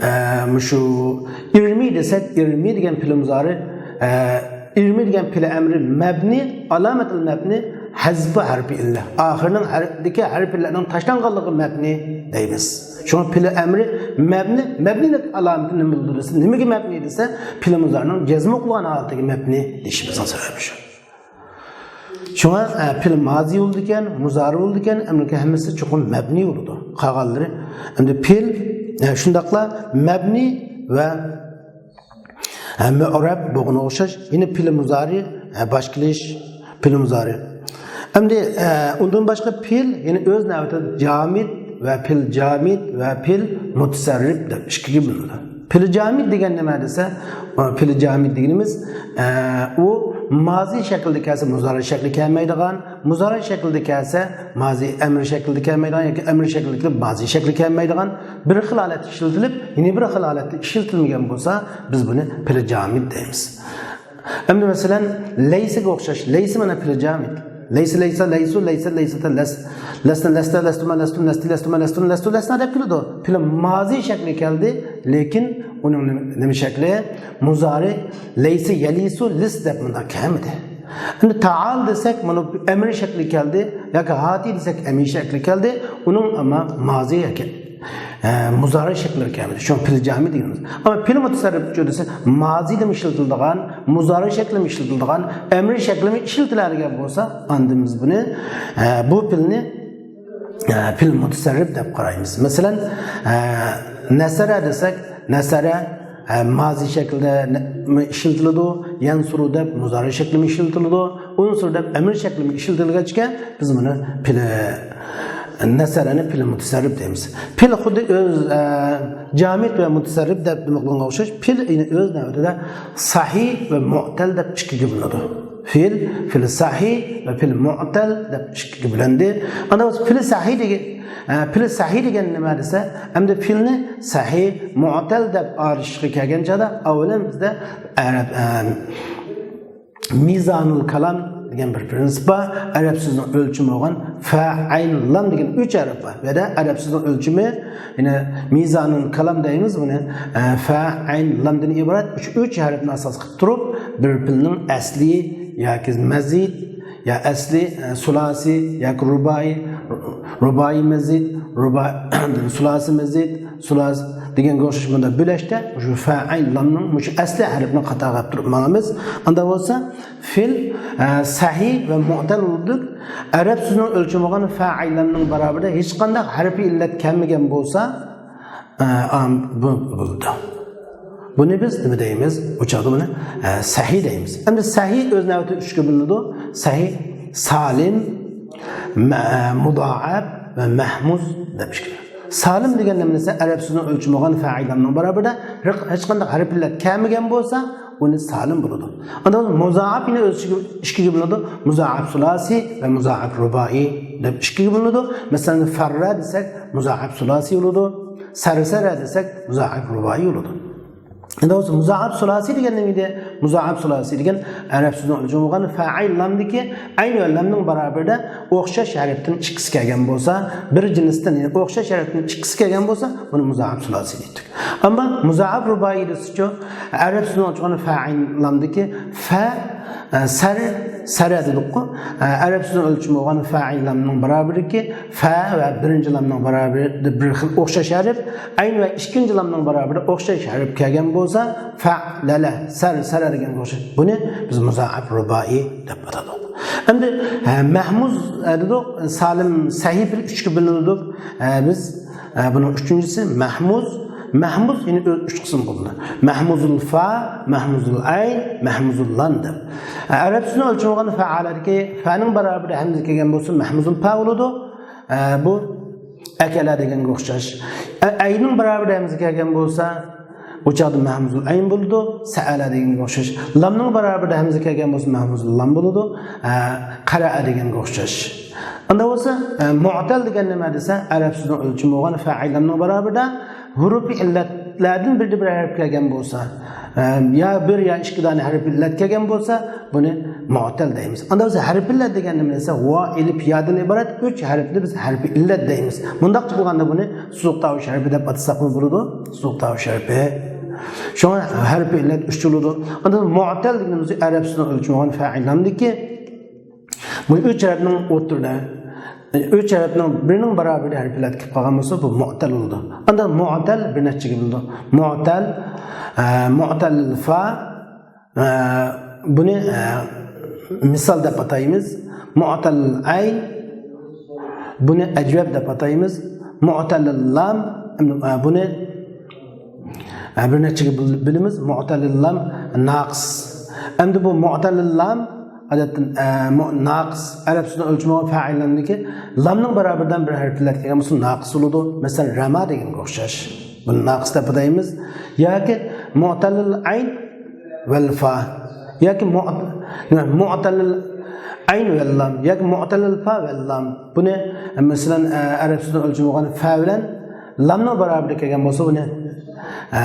ئە، مۇشۇ ئىرمى دېسەك، ئىرمى دېگەن پېئىل مۇزارى، ئە، ئىرمى دېگەن پېئىل ئەمرى مەبنى، ئالامەتۇل مەبنى، ھەزفى ھەرپى ئىللە. ئاخىرىنىڭ ھەر-، دىكى ھەرپى ئىللەنىڭ تاشلانغانلىقىغا مەبنى دەيمىز. شۇڭا پېئىل ئەمرى مەبنى، مەبنىلىك ئالامىتى نېمە بولىدۇ دېسە، نېمىگە مەبنى دېسە، پېئىل مۇزارىنىڭ جەزم قىلغان ھالىتىگە مەبنى دېيىشىمىزنىڭ سەۋەبى شۇ. شۇڭا، ئە، پېئىل مازى بولىدىكەن، مۇزارى بولىدىكەن، ئەمدى ھەممىسى چوقۇم مەبنى بولىدۇ. قالغانلىرى، ئەمدى پېئىل، ئە، شۇنداقلا مەبنى ۋە، ئە، مۇئرەب بولغىنىغا ئوخشاش، يەنە پېئىل مۇزارى، ئە، باشقىلىش، پېئىل مۇزارى. ئەمدى، ئە، ئۇندىن باشقا پېئىل يەنە ئۆز نۆۋىتىدە جامىد ۋە پېئىل جامىد ۋە پېئىل مۇتەسەررىپ دەپ ئىككىگە بۆلۈنىدۇ. پېئىل جامىد دېگەن نېمە دېسە، پېئىل جامىد دېگىنىمىز، ئە، ئۇ مازى شەكلىدە كەلسە مۇزارى شەكلى كەلمەيدىغان، مۇزارى شەكلىدە كەلسە مازى ئەمر شەكلىدە كەلمەيدىغان ياكى ئەمر شەكلىدە كەلسە مازى شەكلى كەلمەيدىغان، بىر خىل ھالەتتە ئىشلىتىلىپ، يەنە بىر خىل ھالەتتە ئىشلىتىلمىگەن بولسا، بىز بۇنى پېئلى جامىد دەيمىز. ئەمدى مەسىلەن، لەيسىگە ئوخشاش. لەيسە مانا پېئلى جامىد. لەيسە، لەيسە، لەيسۇ، لەيسە، لەيسەتە، لەس، لەسنە، لەستە، لەستۇما، لەستۇم، لەستى، لەستۇما، لەستۇن، لەستۇ، لەسنا دەپ كېلىدۇ. پېئلى مازى شەكلى كەلدى، لېكىن ئۇنىڭ نېمە، نېمە شەكلى؟ مۇزارى، لەيسە، يەلىسۇ، لىس دەپ مۇنداق كەلمىدى. ئەمدى تائال دېسەك، مانا ئەمر شەكلى كەلدى، ياكى ھاتى دېسەك، ئەمر شەكلى كەلدى. ئۇنىڭ ئەمما مازى ياكى ئە، مۇزارى شەكلىدە كەلمىدى. شۇڭا پېئلى جامىد دېگىنىمىز. ئەمما پېئلى مۇتەسەررىپچۇ دېسە، مازىدىمۇ ئىشلىتىلىدىغان، مۇزارى شەكلىمۇ ئىشلىتىلىدىغان، ئەمر شەكلىمۇ ئىشلىتىلىدىغان بولسا، ئاندىن بىز بۇنى، ئە، بۇ پېئلنى، ئە، پېئلى مۇتەسەررىپ دەپ قارايمىز. مەسىلەن، ئە، نەسەرە دېسەك، نەسەرە، ئە، مازى شەكلىدە نە-، ئىشلىتىلىدۇ، يەنسۇرۇ دەپ مۇزارى شەكلىمۇ ئىشلىتىلىدۇ، ئۇنسۇر دەپ ئەمر شەكلىمۇ ئىشلىتىلگەچكە، بىز بۇنى پېئلى نەسەرەنى پېئلى مۇتەسەررىپ دەيمىز. پېئل خۇددى ئۆز، ئە، جامىد ۋە مۇتەسەررىپ دەپ نېمە قىلغانغا ئوخشاش، پېئل يەنە ئۆز نۆۋىتىدە سەھىھ ۋە مۇئتەل دەپ ئىككىگە بۆلۈنىدۇ. پېئل، پېئل سەھىھ ۋە پېئل مۇئتەل دەپ ئىككىگە بۆلۈندى. ئاندىن بولسا پېئل سەھىھ دېگەن، ئە، پېئل سەھىھ دېگەن نېمە دېسە، ئەمدى پېئلنى سەھىھ، مۇئتەل دەپ ئايرىشقا كەلگەن چاغدا ئاۋۋالەن بىزدە ئەرەب، ئە، مىزانۇل كالام دېگەن بىر پرىنسىپ بار. ئەرەب سۆزىنىڭ ئۆلچىمى بولغان فە، ئەين، لام دېگەن ئۈچ ھەرپ بار. بۇ يەردە ئەرەب سۆزىنىڭ ئۆلچىمى، يەنى مىزانۇل كالام دەيمىز بۇنى. ئە، فە، ئەين، لامدىن ئىبارەت ئۈچ، ئۈچ ھەرپنى ئاساس قىلىپ تۇرۇپ، بىر پېئلنىڭ ئەسلى ياكى مەزىد، يا ئەسلى، ئە، سۇلاسى ياكى رۇبائىي، رۇبائىي مەزىد، رۇبا-، سۇلاسى مەزىد، سۇلاس دېگەنگە ئوخشاش بۇنداق بۆلەشتە مۇشۇ فە، ئەين، لامنىڭ مۇشۇ ئەسلى ھەرپنى قاتارغا ئېلىپ تۇرۇپ ماڭىمىز. ئاندا بولسا پېئل، ئە، سەھىھ ۋە مۇئتەل بولدۇق. ئەرەب سۆزىنىڭ ئۆلچىمى بولغان فە، ئەين، لامنىڭ باراۋىرىدە ھېچقانداق ھەرپى ئىللەت كەلمىگەن بولسا، ئە، ئام-، بۇ بولىدۇ. بۇنى بىز نېمە دەيمىز؟ ئۇ چاغدا بۇنى، ئە، سەھىھ دەيمىز. ئەمدى سەھىھ ئۆز نۆۋىتىدە ئۈچكە بۆلۈنىدۇ. سەھىھ، سالىم، مە-، ئە، مۇدائەپ ۋە مەھمۇز دەپ ئىككى. سالىم دېگەن نېمە دېسە، ئەرەب سۆزىنىڭ ئۆلچىمى بولغان فە، ئەين، لامنىڭ باراۋىرىدە ھېچ-، ھېچقانداق ھەرپ ئىللەت كەلمىگەن بولسا، ئۇنى سالىم بولىدۇ. ئاندىن مۇزائەپ يەنە ئۆز ئىچىگە ئىككىگە بۆلۈنىدۇ. مۇزائەپ سۇلاسىي ۋە مۇزائەپ رۇبائىي دەپ ئىككىگە بۆلۈنىدۇ. مەسىلەن، فەررە دېسەك، مۇزائەپ سۇلاسىي بولىدۇ. سەرسەرە دېسەك، مۇزائەپ رۇبائىي بولىدۇ. ئەمدى بولسا مۇزائەپ سۇلاسىي دېگەن نېمە ئىدى؟ مۇزائەپ سۇلاسىي دېگەن ئەرەب سۆزىنىڭ ئۆلچىمى بولغان فە، ئەين، لامدىكى ئەين ۋە لامنىڭ باراۋىرىدە ئوخشاش ھەرپتىن ئىككىسى كەلگەن بولسا، بىر جىنستىن، يەنى ئوخشاش ھەرپتىن ئىككىسى كەلگەن بولسا، بۇنى مۇزائەپ سۇلاسىي دەيتتۇق. ئەمما مۇزائەپ رۇبائىي دېسىچۇ، ئەرەب سۆزىنىڭ ئۆلچىمى بولغان فە، ئەين، لامدىكى فە، ئە، سەر، سەرە دېدۇققۇ. ئە، ئەرەب سۆزىنىڭ ئۆلچىمى بولغان فە، ئەين، لامنىڭ باراۋىرىدىكى فە ۋە بىرىنچى لامنىڭ باراۋىرىدە بىر خىل ئوخشاش ھەرپ، ئەين ۋە ئىككىنچى لامنىڭ باراۋىرىدە ئوخشاش ھەرپ كەلگەن بولسا، فەئلەلە، سەر، سەرە دېگەنگە ئوخشاش. بۇنى بىز مۇزائەپ رۇبائىي دەپ ئاتىدۇق. ئەمدى، ئە، مەھمۇز، ئە، دېدۇق، سالىم، سەھىھ پېئل ئۈچكە بۆلۈنىدۇ. ئە، بىز، ئە، بۇنىڭ ئۈچىنچىسى مەھمۇز. مەھمۇز يەنە ئۆ-، ئۈچ قىسىم بولىدۇ. مەھمۇزۇل فا، مەھمۇزۇل ئەين، مەھمۇزۇل لام دەپ. ئە، ئەرەب سۆزىنىڭ ئۆلچىمى بولغان فەئەلەدىكى فەنىڭ باراۋىرىدە ھەمزە كەلگەن بولسا، مەھمۇزۇل فا بولىدۇ. ئە، بۇ ئەكەلە دېگەنگە ئوخشاش. ئە، ئەينىڭ باراۋىرىدە ھەمزە كەلگەن بولسا، ئۇ چاغدا مەھمۇزۇل ئەين بولىدۇ، سەئەلە دېگەنگە ئوخشاش. لامنىڭ باراۋىرىدا ھەمزە كەلگەن بولسا، مەھمۇزۇل لام بولىدۇ، ئە، قەرەئە دېگەنگە ئوخشاش. ئاندا بولسا، ئە، مۇئتەل دېگەن نېمە دېسە، ئەرەب سۆزىنىڭ ئۆلچىمى بولغان فەئىل لامنىڭ باراۋىرىدا ھۇرۇپى ئىللەتلەردىن بىردە بىر ھەرپ كەلگەن بولسا، ئە، يا بىر يا ئىككى دانە ھەرپى ئىللەت كەلگەن بولسا، بۇنى مۇئتەل دەيمىز. ئاندا بىز ھەرپى ئىللەت دېگەن نېمە دېسە، ۋا، ئېلىپ، يادىن ئىبارەت ئۈچ ھەرپنى بىز ھەرپى ئىللەت دەيمىز. مۇنداقچە قىلغاندا بۇنى سۇزۇق تاۋۇش ھەرپى دەپ ئاتىساقمۇ بولىدۇ. سۇزۇق تاۋۇش ھەرپى. شۇڭا ھەرپى ئىللەت ئۈچ بولىدۇ. ئاندا مۇئتەل دېگىنىمىز ئەرەب سۆزىنىڭ ئۆلچىمى بولغان فەئىل لامدىكى بۇ ئۈچ ھەرپنىڭ ئوتتۇرىدا، ئۈچ ھەرپنىڭ بىرىنىڭ باراۋىرىدە ھەرپى ئىللەت كېلىپ قالغان بولسا، بۇ مۇئتەل بولىدۇ. ئاندا مۇئتەل بىر نەچچىگە بۆلىنىدۇ. مۇئتەل، ئە، مۇئتەل فا، ئە، بۇنى، ئە، مىسال دەپ ئاتايمىز. مۇئتەل ئەين، بۇنى ئەجۋەب دەپ ئاتايمىز. مۇئتەل لام، ئە، بۇنى، ئە، بىر نەچچىگە بۆل-، بۆلىمىز. مۇئتەل لام ناقىس. ئەمدى بۇ مۇئتەل لام، ئادەتتە، ئە، مۇ-، ناقىس ئەرەب سۆزىنىڭ ئۆلچىمى بولغان فەئىل لامدىكى لامنىڭ باراۋىرىدىن بىر ھەرپ ئىللەت كەلگەن بولسا، ناقىس بولىدۇ. مەسىلەن، رەما دېگەنگە ئوخشاش. بۇنى ناقىس دەپ ئاتايمىز. ياكى مۇئتەللىل ئەين ۋەل فا. ياكى مۇ-، مۇئتەللىل ئەين ۋە لام ياكى مۇئتەللىل فا ۋە لام. بۇنى، مەسىلەن، ئە، ئەرەب سۆزىنىڭ ئۆلچىمى بولغان فا بىلەن لامنىڭ باراۋىرىدا كەلگەن بولسا، بۇنى، ئە،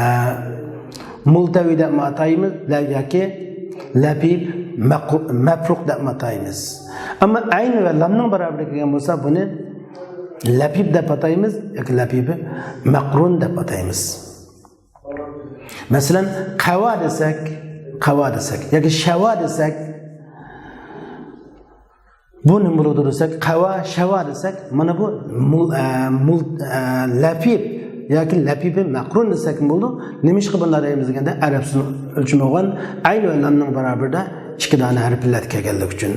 مۇلتەۋى دەپمۇ ئاتايمىز، لە-، ياكى لەپىپ، مەقرۇ-، مەپرۇق دەپمۇ ئاتايمىز. ئەمما ئەين ۋە لامنىڭ باراۋىرىدا كەلگەن بولسا، بۇنى لەپىپ دەپ ئاتايمىز ياكى لەپىپى مەقرۇن دەپ ئاتايمىز. مەسىلەن، قەۋا دېسەك، قەۋا دېسەك ياكى شەۋا دېسەك، بۇ نېمە بولىدۇ دېسەك، قەۋا، شەۋا دېسەك، مانا بۇ مۇل-، ئە، مۇل-، ئە، لەپىپ ياكى لەپىپى مەقرۇن دېسەكمۇ بولىدۇ. نېمىشقا بۇنداق دەيمىز دېگەندە، ئەرەب سۆزىنىڭ ئۆلچىمى بولغان ئەين ۋە لامنىڭ باراۋىرىدا ئىككى دانە ھەرپ ئىللەت كەلگەنلىكى ئۈچۈن.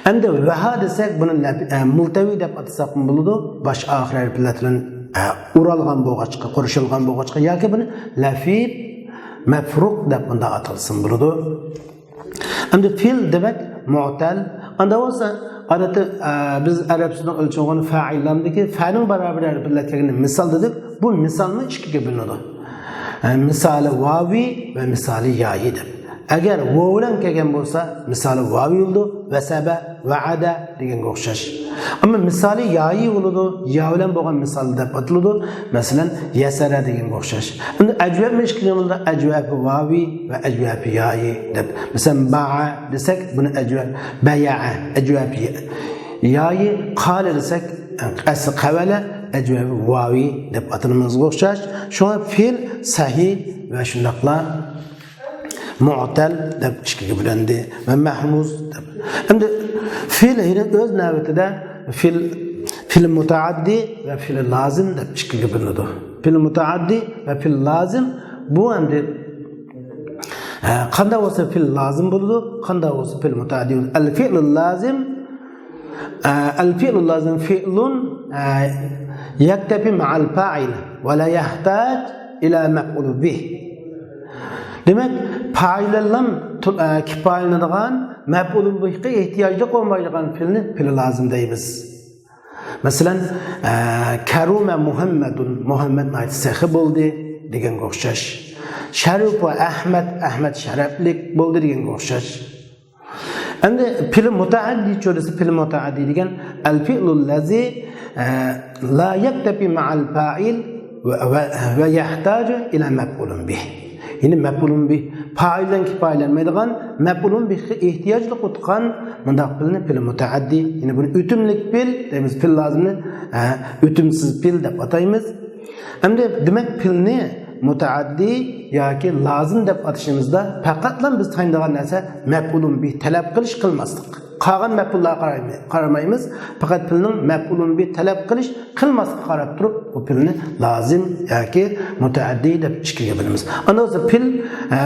ئەمدى ۋەھا دېسەك، بۇنى لەپ-، ئە، مۇلتەۋى دەپ ئاتىساقمۇ بولىدۇ. باش ئاخىر ھەرپ ئىللەت بىلەن، ئە، ئورالغان بولغاچقا، قورشالغان بولغاچقا، ياكى بۇنى لەفىپ، مەپرۇق دەپ بۇنداق ئاتالسىمۇ بولىدۇ. ئەمدى فىل دېمەك مۇئتەل. ئاندا بولسا، ئادەتتە، ئە، بىز ئەرەب سۆزىنىڭ ئۆلچىمى بولغان فەئىل لامدىكى فەنىڭ باراۋىرىدا ھەرپ ئىللەت كەلگەننى مىسال دېدۇق. بۇ مىسالمۇ ئىككىگە بۆلۈنىدۇ. ئە، مىسالى ۋاۋى ۋە مىسالى يايى دەپ. ئەگەر ۋاۋ بىلەن كەلگەن بولسا، مىسالى ۋاۋى بولىدۇ، ۋەسەبە، ۋەئەدە دېگەنگە ئوخشاش. ئەمما مىسالى يايى بولىدۇ، يا بىلەن بولغان مىسال دەپ ئاتىلىدۇ. مەسىلەن، يەسەرە دېگەنگە ئوخشاش. ئەمدى ئەجۋەپمۇ ئىككى خىل بولىدۇ، ئەجۋەپى ۋاۋى ۋە ئەجۋەپى يايى دەپ. مەسىلەن، باءە دېسەك، بۇنى ئەجۋەپ، بەيەئە، ئەجۋەپى يايى، قالە دېسەك، ئەسلى قەۋەلە، ئەجۋەپى ۋاۋى دەپ ئاتىلىمىزغا ئوخشاش. شۇڭا فىل سەھىھ ۋە شۇنداقلا مۇئتەل دەپ ئىككىگە بۆلۈندى ۋە مەھمۇز دەپ. ئەمدى فىل يەنە ئۆز نۆۋىتىدە فىل، فىل مۇتەئەددىي ۋە فىل لازىم دەپ ئىككىگە بۆلۈنىدۇ. فىل مۇتەئەددىي ۋە فىل لازىم، بۇ ئەمدى، ئە، قانداق بولسا فىل لازىم بولىدۇ، قانداق بولسا فىل مۇتەئەددىي بولىدۇ. ئەل فىئلۇل لازىم، ئە، ئەل فىئلۇل لازىم فىئلۇن، ئە، يەكتەپى مەئەل فائىل ۋە لا يەھتاج ئىلا مەفئۇلۇ بىھ. دېمەك، پائىلەنلام تو-، ئە، كىپايىلىنىدىغان، مەپئۇلۇن بىھقا ئېھتىياجلىق بولمايدىغان پېئىلنى پېئىلى لازىم دەيمىز. مەسىلەن، ئە، كەرۇمە مۇھەممەدۇن، مۇھەممەد ناھايىتى سېخىي بولدى دېگەنگە ئوخشاش. شەرۇپە ئەھمەد، ئەھمەد شەرەپلىك بولدى دېگەنگە ئوخشاش. ئەمدى پېئىلى مۇتەئەددىيچۇ دېسە، پېئىلى مۇتەئەددىي دېگەن ئەل فىئلۇل لەزى، ئە، لا يەكتەپى مەئەل فائىل ۋە، ۋە، ۋە يەھتاجۇ ئىلا مەپئۇلۇن بىھ. يەنى مەپئۇلۇن بىھ، پائىلدىن كىپايىلەنمەيدىغان، مەپئۇلۇن بىھقا ئېھتىياجلىق بولغان مۇنداق پېئىلنى پېئىلى مۇتەئەددىي. يەنى بۇنى ئۆتۈملۈك پېئىل دەيمىز، پېئىلى لازىمنى، ئە، ئۆتۈمسىز پېئىل دەپ ئاتايمىز. ئەمدى دېمەك، پېئىلنى مۇتەئەددىي ياكى لازىم دەپ ئاتىشىمىزدا پەقەتلا بىز تايىنىدىغان نەرسە مەپئۇلۇن بىھ تەلەپ قىلىش، قىلماسلىق. قالغان مەپئۇللارغا قارايمى-، قارىمايمىز. پەقەت پېئىلنىڭ مەپئۇلۇن بىھ تەلەپ قىلىش، قىلماسلىققا قاراپ تۇرۇپ، بۇ پېئىلنى لازىم ياكى مۇتەئەددىي دەپ ئىككىگە بۆلىمىز. ئاندىن بولسا پېئىل، ئە،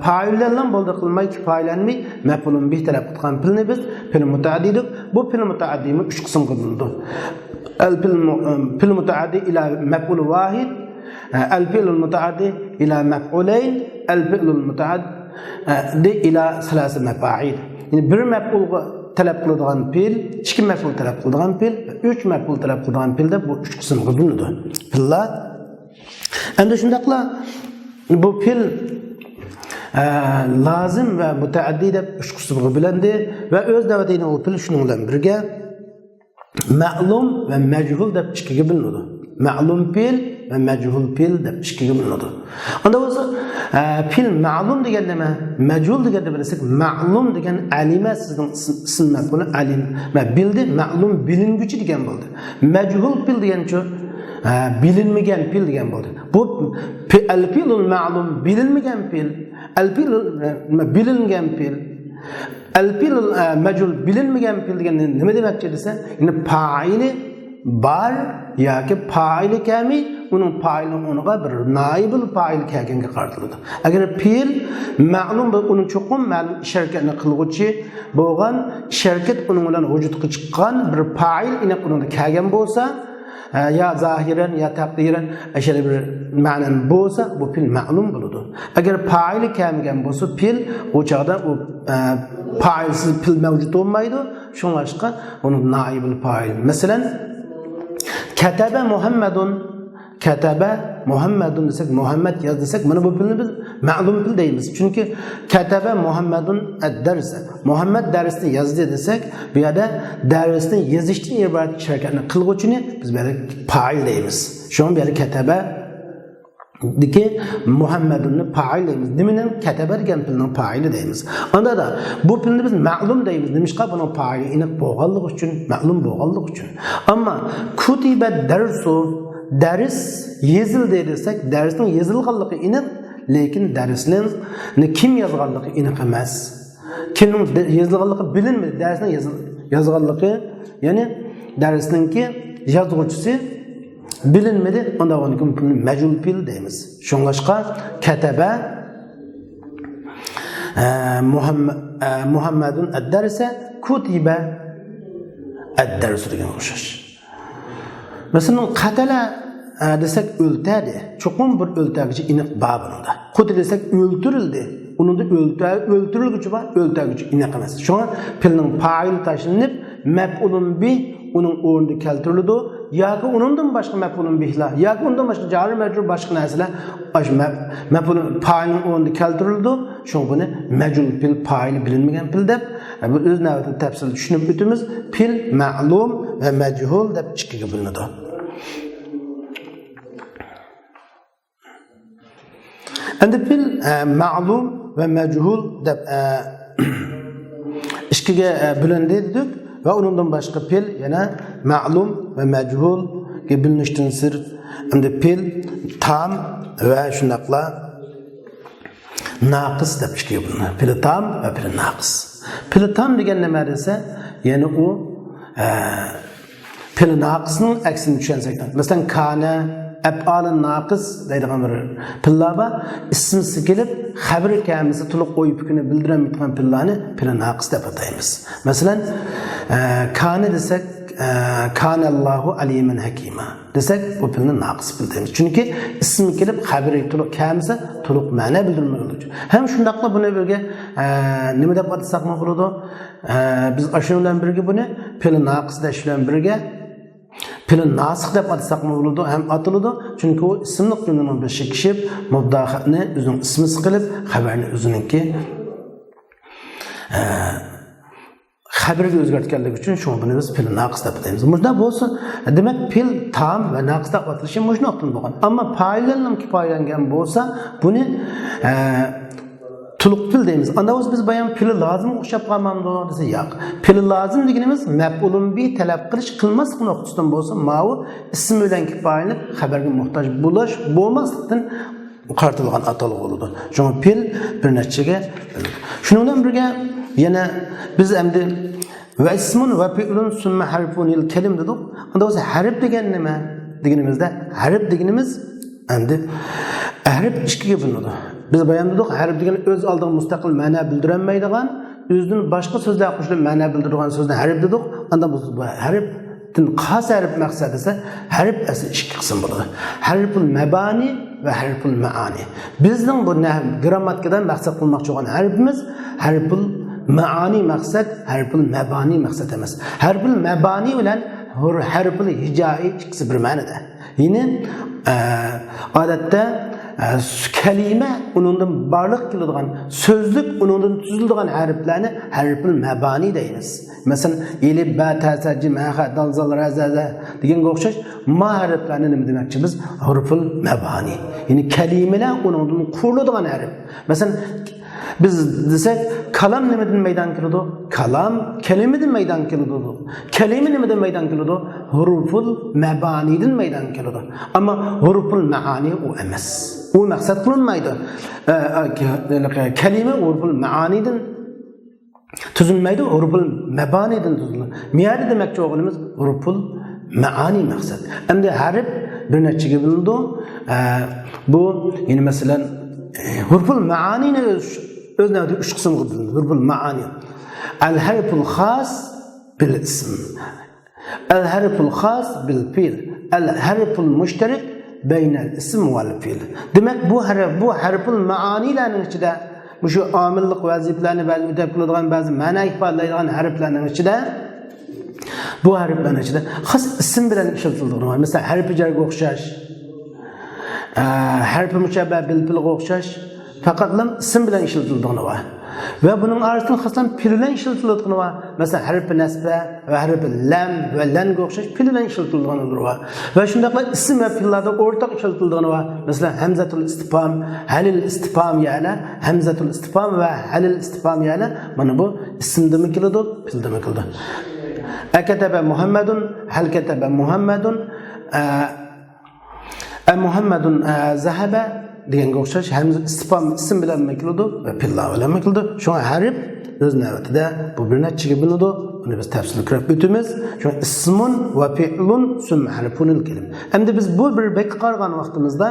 پائىل بىلەنلا بولدى قىلماي، كىپايىلەنمەي، مەپئۇلۇن بىھ تەلەپ قىلغان پېئىلنى بىز پېئىل مۇتەئەددىي دەپ، بۇ پېئىل مۇتەئەددىيمۇ ئۈچ قىسىمغا بۆلۈنىدۇ. ئەل پېئىل مۇ-، پېئىل مۇتەئەددىي ئىلا مەپئۇل ۋاھىد، ئەل پېئىلۇل مۇتەئەددىي ئىلا مەپئۇلەين، ئەل پېئىلۇل مۇتەئەددىي ئىلا سەلاسە مەفائىل. يەنى بىر مەپئۇلغا تەلەپ قىلىدىغان پېئىل، ئىككى مەپئۇل تەلەپ قىلىدىغان پېئىل، ئۈچ مەپئۇل تەلەپ قىلىدىغان پېئىل دەپ بۇ ئۈچ قىسىمغا بۆلۈنىدۇ. پېئىللار. ئەمدى شۇنداقلا بۇ پېئىل، ئە، لازىم ۋە مۇتەئەددىي دەپ ئۈچ قىسىمغا بۆلۈندى ۋە ئۆز نۆۋىتىدە يەنە ئۇ پېئىل شۇنىڭ بىلەن بىرگە مەلۇم ۋە مەجھۇل دەپ ئىككىگە بۆلۈنىدۇ. مەلۇم پېئىل ۋە مەجھۇل پېئىل دەپ ئىككىگە بۆلۈنىدۇ. ئاندا بولسا، ئە، پېئىل مەلۇم دېگەن نېمە؟ مەجھۇل دېگەن نېمە دېسەك، مەلۇم دېگەن ئەلىمە سىزنىڭ ئىسىم، ئىسىم مەپئۇلى ئەلىم. مە-، بىلدى، مەلۇم بىلىنگۈچى دېگەن بولدى. مەجھۇل پېئىل دېگەنچۇ؟ ئە، بىلىنمىگەن پېئىل دېگەن بولدى. بۇ پې-، ئەل پېئىلۇل مەلۇم بىلىنمىگەن پېئىل، ئەل پېئىلۇل، ئە، بىلىنگەن پېئىل. ئەل پېئىلۇل، ئە، مەجھۇل بىلىنمىگەن پېئىل دېگەن نېمە دېمەكچى دېسە، يەنى پائىلى بار ياكى پائىلى كەلمەي، ئۇنىڭ پائىلىنىڭ ئورنىغا بىر نائىبۇل پائىل كەلگەنگە قارىتىلىدۇ. ئەگەر پېئىل مەلۇم بولۇپ، ئۇنىڭ چوقۇم مەلۇم ئىش ھەرىكەتنى قىلغۇچى بولغان، ئىش ھەرىكەت ئۇنىڭ بىلەن ۋۇجۇدقا چىققان بىر پائىل ئېنىق ئۇنىڭدا كەلگەن بولسا، ئە، يا زاھىرەن يا تەقدىرەن ئەشەدە بىر مەنەن بولسا، بۇ پېئىل مەلۇم بولىدۇ. ئەگەر پائىلى كەلمىگەن بولسا، پېئىل ئۇ چاغدا ئۇ، ئە، پائىلسىز پېئىل مەۋجۇت بولمايدۇ. شۇڭلاشقا ئۇنىڭ نائىبۇل پائىل. مەسىلەن، كەتەبە مۇھەممەدۇن، كەتەبە مۇھەممەدۇن دېسەك، مۇھەممەد ياز دېسەك، مانا بۇ پېئىلنى بىز مەلۇم پېئىل دەيمىز. چۈنكى كەتەبە مۇھەممەدۇن ئەددەرسە، مۇھەممەد دەرسنى يازدى دېسەك، بۇ يەردە دەرسنى يېزىشتىن ئىبارەت ئىش ھەرىكەتنى قىلغۇچىنى بىز بۇ يەردە پائىل دەيمىز. شۇڭا بۇ يەردە كەتەبە دىكى مۇھەممەدۇننى پائىل دەيمىز. نېمىنىڭ؟ كەتەبە دېگەن پېئىلنىڭ پائىلى دەيمىز. ئاندا بۇ پېئىلنى بىز مەلۇم دەيمىز. نېمىشقا؟ بۇنىڭ پائىلى ئېنىق بولغانلىقى ئۈچۈن، مەلۇم بولغانلىقى ئۈچۈن. ئەمما كۇتىبە دەرسۇ، دەرس يېزىلدى دېسەك، دەرسنىڭ يېزىلغانلىقى ئېنىق، لېكىن دەرسنىڭ كىم يازغانلىقى ئېنىق ئەمەس. كىمنىڭ دە-، يېزىلغانلىقى بىلىنمىدى. دەرسنىڭ يېزىل-، يازغانلىقى، يەنى دەرسنىڭكى يازغۇچىسى بىلىنمىدى. ئۇنداق بولغاندىكىن بۇنى مەجھۇل پېئىل دەيمىز. شۇڭلاشقا كەتەبە، ئە، مۇھەممە-، ئە، مۇھەممەدۇن ئەددەرسە، كۇتىبە ئەددەرسۇ دېگەنگە ئوخشاش. مەسىلەن، قەتەلە، ئە، دېسەك، ئۆلتۈردى. چوقۇم بىر ئۆلتۈرگۈچى ئېنىق بار بۇنىڭدا. قۇتىلە دېسەك، ئۆلتۈرۈلدى. ئۇنىڭدا ئۆلتۈر-، ئۆلتۈرۈلگۈچى بار، ئۆلتۈرگۈچى ئېنىق ئەمەس. شۇڭا پېئىلنىڭ پائىلى تاشلىنىپ، مەپئۇلۇن بىھ ئۇنىڭ ئورنىدا كەلتۈرۈلىدۇ. ياكى ئۇنىڭدىن باشقا مەپئۇلۇن بىھلار، ياكى ئۇنىڭدىن باشقا جارى مەجرۇر باشقا نەرسىلەر ئاشۇ مەپ-، مەپئۇلۇن پائىلنىڭ ئورنىدا كەلتۈرۈلىدۇ. شۇڭا بۇنى مەجھۇل پېئىل، پائىلى بىلىنمىگەن پېئىل دەپ، بۇ ئۆز نۆۋىتىدە تەپسىلىي چۈشىنىپ ئۆتىمىز. پېئىل مەلۇم ۋە مەجھۇل دەپ ئىككىگە بۆلۈنىدۇ. ئەمدى پېئىل، ئە، مەلۇم ۋە مەجھۇل دەپ، ئە، ئىككىگە، ئە، بۆلۈندى دېدۇق ۋە ئۇنىڭدىن باشقا پېئىل يەنە مەلۇم ۋە مەجھۇلگە بۆلۈنۈشتىن سىرت، ئەمدى پېئىل تام ۋە شۇنداقلا ناقىس دەپ ئىككىگە بۆلۈنىدۇ. پېئىل تام ۋە پېئىل ناقىس. پېئىل تام دېگەن نېمە دېسە، يەنى ئۇ، ئە، پېئىل ناقىسنىڭ ئەكسىنى چۈشەنسەك، مەسىلەن، كانە، ئەپئالى ناقىس دەيدىغان بىر پېئىللار بار. ئىسمىسى كېلىپ، خەۋىرى كەلمىسە، تولۇق ئوي پىكىرنى بىلدۈرەلمەيدىغان پېئىللارنى پېئىل ناقىس دەپ ئاتايمىز. مەسىلەن، ئە، كانە دېسەك، ئە، كانەللاھۇ ئەلىيمەن ھەكىما دېسەك، بۇ پېئىلنى ناقىس پېئىل دەيمىز. چۈنكى ئىسمى كېلىپ، خەۋىرى تولۇق كەلمىسە، تولۇق مەنە بىلدۈرمەيدۇ. ھەم شۇنداقلا بۇنى بىرگە، ئە، نېمە دەپ ئاتىساقمۇ بولىدۇ؟ ئە، بىز ئاشۇنىڭ بىلەن بىرگە بۇنى پېئىل ناقىس دەش بىلەن بىرگە پېئىل ناسىخ دەپ ئاتىساقمۇ بولىدۇ، ھەم ئاتىلىدۇ. چۈنكى ئۇ ئىسىملىق جۈملىنىڭ بېشىغا كىشىپ، مۇبتەدانى ئۆزىنىڭ ئىسمىسى قىلىپ، خەۋەرنى ئۆزىنىڭكى، ئە، خەۋىرىگە ئۆزگەرتكەنلىكى ئۈچۈن شۇڭا بۇنى بىز پېئىل ناقىس دەپ ئاتايمىز. مۇشۇنداق بولسا، دېمەك، پېئىل تام ۋە ناقىس دەپ ئاتىلىشى مۇشۇنداقتىن بولغان. ئەمما پائىللىرىنىڭ كىپايىلەنگەن بولسا، بۇنى، ئە، تولۇق پېئىل دەيمىز. ئاندا بولسا بىز بايان پېئىل لازىمغا ئوخشاپ قالمامدۇ دېسە، ياق. پېئىل لازىم دېگىنىمىز مەپئۇلۇن بى تەلەپ قىلىش، قىلماسلىق نۇقتىسىدىن بولسا، ماۋۇ ئىسىم بىلەن كىپايىلىنىپ، خەۋەرگە موھتاج بولۇش، بولماسلىقتىن قارىتىلغان ئاتالغۇ بولىدۇ. شۇڭا پېئىل بىر نەچچىگە بۆلىنىدۇ. شۇنىڭ بىلەن بىرگە يەنە بىز ئەمدى ۋە ئىسمۇن ۋە پېئلۇن سۈممە ھەرفۇنىل كەلىم دېدۇق. ئاندا بولسا ھەرپ دېگەن نېمە دېگىنىمىزدە، ھەرپ دېگىنىمىز ئەمدى ھەرپ ئىككىگە بۆلۈنىدۇ. بىز بايان دېدۇق، ھەرپ دېگەن ئۆز ئالدىغا مۇستەقىل مەنە بىلدۈرەلمەيدىغان، ئۆزىدىن باشقا سۆزلەر قوشۇلۇپ مەنە بىلدۈرىدىغان سۆزنى ھەرپ دېدۇق. ئاندا بۇ ھەرپتىن قايسى ھەرپ مەقسەت دېسە، ھەرپ ئەسلى ئىككى قىسىم بولىدۇ. ھەرپۇل مەبانى ۋە ھەرپۇل مەئانى. بىزنىڭ بۇ نەھ-، گىرامماتىكىدا مەقسەت قىلماقچى بولغان ھەرپىمىز ھەرپۇل مەئانى مەقسەت، ھەرپۇل مەبانى مەقسەت ئەمەس. ھەرپۇل مەبانى بىلەن ھۇر-، ھەرپۇل ھىجائى ئىككىسى بىر مەنىدە. يەنى، ئە، ئادەتتە، ئە، كەلىمە ئۇنىڭدىن بارلىققا كېلىدىغان، سۆزلۈك ئۇنىڭدىن تۈزۈلىدىغان ھەرپلەرنى ھەرپۇل مەبانى دەيمىز. مەسىلەن، ئېلىپ، بە، تە، سە، جىم، ھە، خە، دال، زال، رە، زە، زە دېگەنگە ئوخشاش ما ھەرپلەرنى نېمە دېمەكچى بىز؟ ھۇرۇفۇل مەبانى. يەنى كەلىمىلەر ئۇنىڭدىن قۇرۇلىدىغان ھەرپ. مەسىلەن، بىز دېسەك، كالام نېمىدىن مەيدانغا كېلىدۇ؟ كالام كەلىمىدىن مەيدانغا كېلىدۇ. كەلىمە نېمىدىن مەيدانغا كېلىدۇ؟ ھۇرۇفۇل مەبانىدىن مەيدانغا كېلىدۇ. ئەمما ھۇرۇفۇل مەئانى ئۇ ئەمەس. ئۇ مەقسەت قىلىنمايدۇ. ئە، ئە، كە-، كەلىمە ھۇرۇفۇل مەئانىدىن تۈزۈلمەيدۇ، ھۇرۇفۇل مەبانىدىن تۈزۈلىدۇ. مۇ يەردە دېمەكچى بولغىنىمىز ھۇرۇفۇل مەئانى مەقسەت. ئەمدى ھەرپ بىر نەچچىگە بۆلۈنىدۇ. ئە، بۇ، يەنى مەسىلەن، ئە، ھۇرۇفۇل مەئانىنى ئۆز، ئۆز نۆۋىتىدە ئۈچ قىسىمغا بۆلىنىدۇ. ھۇرۇفۇل مەئانى. ئەل ھەرپۇل خاس بىل ئىسم. ئەل ھەرپۇل خاس بىل پېئىل. ئەل ھەرپۇل مۇشتەرىك بەينەل ئىسم ۋەل پېئىل. دېمەك، بۇ ھەرپ، بۇ ھەرپۇل مەئانىلەرنىڭ ئىچىدە، مۇشۇ ئامىللىق ۋەزىپىلەرنى بەزى ئۆتەپ كېلىدىغان، بەزى مەنە ئىپادىلەيدىغان ھەرپلەرنىڭ ئىچىدە، بۇ ھەرپلەرنىڭ ئىچىدە خاس ئىسىم بىلەن ئىشلىتىلىدىغان، مەسىلەن، ھەرپى جەرگە ئوخشاش، ئە، ھەرپى مۇشەببە بىل پىلغا ئوخشاش، پەقەتلا ئىسىم بىلەن ئىشلىتىلىدىغىنى بار. ۋە بۇنىڭ ئارىسىدىن خاسلا پىل بىلەن ئىشلىتىلىدىغىنى بار. مەسىلەن، ھەرپى نەسبە ۋە ھەرپى لەم ۋە لەنگە ئوخشاش پىل بىلەن ئىشلىتىلىدىغانلىرى بار. ۋە شۇنداقلا ئىسىم ۋە پىللاردا ئورتاق ئىشلىتىلىدىغىنى بار. مەسىلەن، ھەمزەتۇل ئىستىپھام، ھەلىل ئىستىپھام يەنە، ھەمزەتۇل ئىستىپھام ۋە ھەلىل ئىستىپھام يەنە، مانا بۇ ئىسىمدىمۇ كېلىدۇ، پىلدىمۇ كېلىدۇ. ئەكەتەبە مۇھەممەدۇن، ھەل كەتەبە مۇھەممەدۇن، ئە، ئە مۇھەممەدۇن، ئە، زەھەبە دېگەنگە ئوخشاش ھەمزە ئىستىپھام ئىسىم بىلەنمۇ كېلىدۇ ۋە پىللا بىلەنمۇ كېلىدۇ. شۇڭا ھەرپ ئۆز نۆۋىتىدە بۇ بىر نەچچىگە بۆلۈنىدۇ. ئۇنى بىز تەپسىلىي كۆرۈپ ئۆتىمىز. شۇڭا ئىسمۇن ۋە پىئلۇن سۈممە ھەرپۇنىل كەلىم. ئەمدى بىز بۇ بىر بەيتكە قارىغان ۋاقتىمىزدا،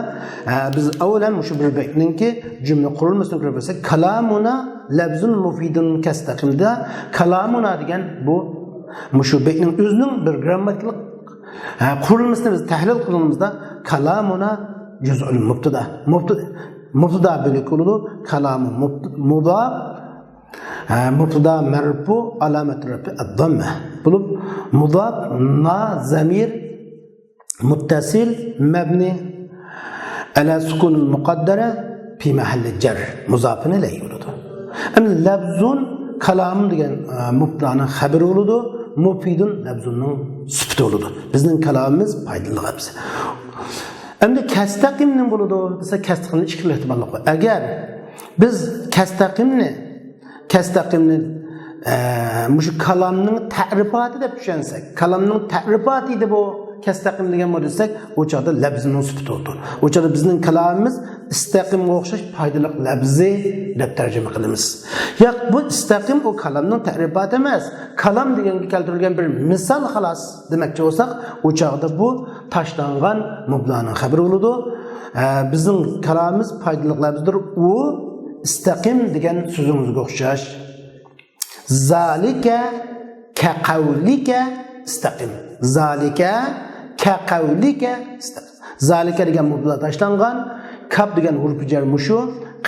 ئە، بىز ئاۋۋالەن مۇشۇ بىر بەيتنىڭكى جۈملە قۇرۇلمىسىنى كۆرۈپ ئۆتسەك، كالامۇنا لەفزۇن مۇفىدۇن كەستەقىمدە كالامۇنا دېگەن بۇ مۇشۇ بەيتنىڭ ئۆزىنىڭ بىر گرامماتىكىلىق ھە، قۇرۇلمىسىنى بىز تەھلىل قىلغىنىمىزدا، كالامۇنا جۇزئۇل مۇبتىدا. مۇبت-، مۇبتىدا بۆلىكى بولىدۇ. كالامۇ مۇبت-، مۇداپ، ھە، مۇبتىدا مەرپۇ، ئالامەت رەپئى ئەدداممە بولۇپ، مۇداپ نا زەمىر مۇتتەسىل مەبنى ئەلە سۇكۇنىل مۇقەددەرە پى مەھەللى جەر مۇزاپىنى لەي بولىدۇ. ئەمدى لەبزۇن كالام دېگەن، ئە، مۇبتىدانىڭ خەبىرى بولىدۇ. مۇپىدۇن لەبزۇننىڭ سۈپىتى بولىدۇ. بىزنىڭ كالامىمىز پايدىلىق لەبزى. ئەمدى كەستەقىم نېمە بولىدۇ دېسە، كەستەقىمنىڭ ئىككى خىل ئېھتىماللىقى بار. ئەگەر بىز كەستەقىمنى، كەستەقىمنى، ئە، مۇشۇ كالامنىڭ تەرىپاتى دەپ چۈشەنسەك، كالامنىڭ تەرىپاتى ئىدى بۇ كەستەقىم دېگەن بۇ دېسەك، ئۇ چاغدا لەبزىنىڭ سۈپىتى بولىدۇ. ئۇ چاغدا بىزنىڭ كالامىمىز ئىستەقىمغا ئوخشاش پايدىلىق لەبزى دەپ تەرجىمە قىلىمىز. ياق، بۇ ئىستەقىم ئۇ كالامنىڭ تەرىپاتى ئەمەس. كالام دېگەنگە كەلتۈرۈلگەن بىر مىسال خالاس دېمەكچى بولساق، ئۇ چاغدا بۇ تاشلانغان مۇبتىدانىڭ خەبىرى بولىدۇ. ئە، بىزنىڭ كالامىمىز پايدىلىق لەبزىدۇر. ئۇ ئىستەقىم دېگەن سۆزىڭىزگە ئوخشاش. زالىكە كەقەۋلىكە ئىستەقىم. زالىكە كەقەۋلىكە ئىستەقىم. زالىكە دېگەن مۇبتىدا تاشلانغان، كاپ دېگەن ھۇرۇپى جەر مۇشۇ،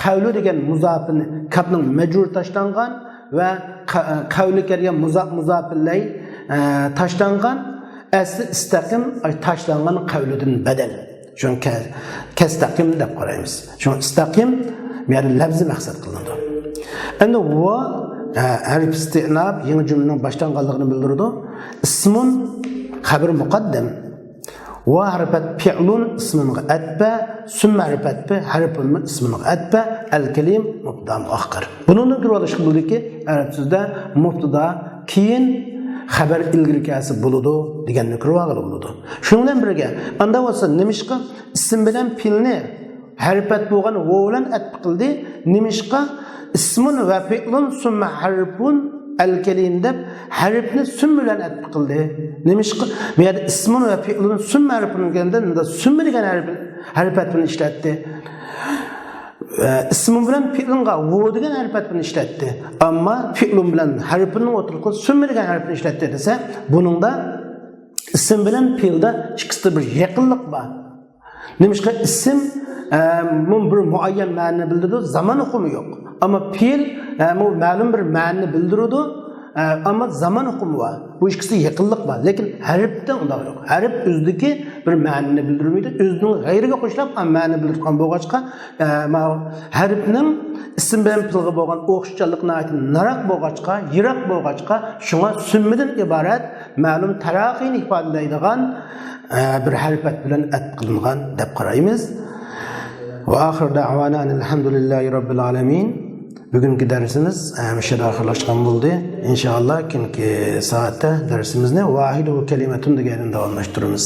قەۋلۇ دېگەن مۇزاپىن، كاپنىڭ مەجرۇرى تاشلانغان ۋە قە-، قەۋلىكە دېگەن مۇزا-، مۇزاپىن لەي، ئە، تاشلانغان. ئەسلى ئىستەقىم، ئاي، تاشلانغان قەۋلىدىن بەدەل. شۇڭا كە-، كەستەقىم دەپ قارايمىز. شۇڭا ئىستەقىم، يەنى لەبزى مەقسەت قىلىنىدۇ. ئەمدى ۋا، ئە، ھەرپ ئىستىئناپ، يېڭى جۈملىنىڭ باشلانغانلىقىنى بىلدۈرىدۇ. ئىسمۇن خەبىر مۇقەددەم. ۋا ھەرپەت پىئلۇن ئىسمىنغا ئەتپە، سۈممە ھەرپەت پى ھەرپۇنمۇ ئىسمىنغا ئەتپە، ئەل كەلىم مۇبتىدا مۇئەخخەر. بۇنىڭدىن كۆرۈۋېلىشقا بولىدۇكى، ئەرەب سۆزىدە مۇبتىدا كېيىن خەبەر ئىلگىرى كەلسە بولىدۇ دېگەننى كۆرۈۋالغىلى بولىدۇ. شۇنىڭ بىلەن بىرگە، ئاندا بولسا نېمىشقا ئىسىم بىلەن پېئىلنى ھەرپەت بولغان ۋاۋ بىلەن ئەتپە قىلدى؟ نېمىشقا ئىسمۇن ۋە پېئىلۇن سۈممە ھەرپۇن ئەل كەلىم دەپ ھەرپنى سۈممە بىلەن ئەتپە قىلدى؟ نېمىشقا بۇ يەردە ئىسمۇن ۋە پېئىلۇن سۈممە ھەرپۇن دېگەندە، سۈممە دېگەن ھەرپ، ھەرپەت بىلەن ئىشلەتتى؟ ئە، ئىسمۇن بىلەن پېئىلۇنغا ۋاۋ دېگەن ھەرپەت بىلەن ئىشلەتتى. ئەمما پېئىلۇن بىلەن ھەرپۇننىڭ ئوتتۇرىسىغا سۈممە دېگەن ھەرپنى ئىشلەتتى دېسە، بۇنىڭدا ئىسىم بىلەن پېئىلدا ئىككىسىدە بىر يېقىنلىق بار. نېمىشقا ئىسىم، ئە، مۇ-، بىر مۇئەييەن مەنىنى بىلدۈرىدۇ، زامان ئۇقۇمى يوق. ئەمما پېئىل، ئە، مۇ-، مەلۇم بىر مەنىنى بىلدۈرىدۇ، ئە، ئەمما زامان ئۇقۇمى بار. بۇ ئىككىسىدە يېقىنلىق بار، لېكىن ھەرپتە ئۇنداق يوق. ھەرپ ئۆزىدىكى بىر مەنىنى بىلدۈرمەيدۇ، ئۆزىنىڭ غەيرىگە قوشۇلۇپ مەنىنى بىلدۈرىدىغان بولغاچقا، ئە، ماۋۇ ھەرپنىڭ ئىسىم بىلەن پېئىلغا بولغان ئوخشىشچانلىقى ناھايىتى ناراق بولغاچقا، يىراق بولغاچقا، شۇڭا سۈممىدىن ئىبارەت مەلۇم تەراقىينى ئىپادىلەيدىغان، ئە، بىر ھەرپەت بىلەن ئەتپ قىلىنغان دەپ قارايمىز. ۋە ئاخىر دەئۋانا ئەنىل ھەمدۇلىللاھى رەببىل ئالەمىن. بۈگۈنكى دەرسىمىز، ئە، مۇشۇ يەردە ئاخىرلاشقان بولدى. ئىنشائاللا، كېيىنكى سائەتتە دەرسىمىزنى ۋاھىدۇ كەلىمەتۇن دېگەن يەردىن داۋاملاشتۇرىمىز.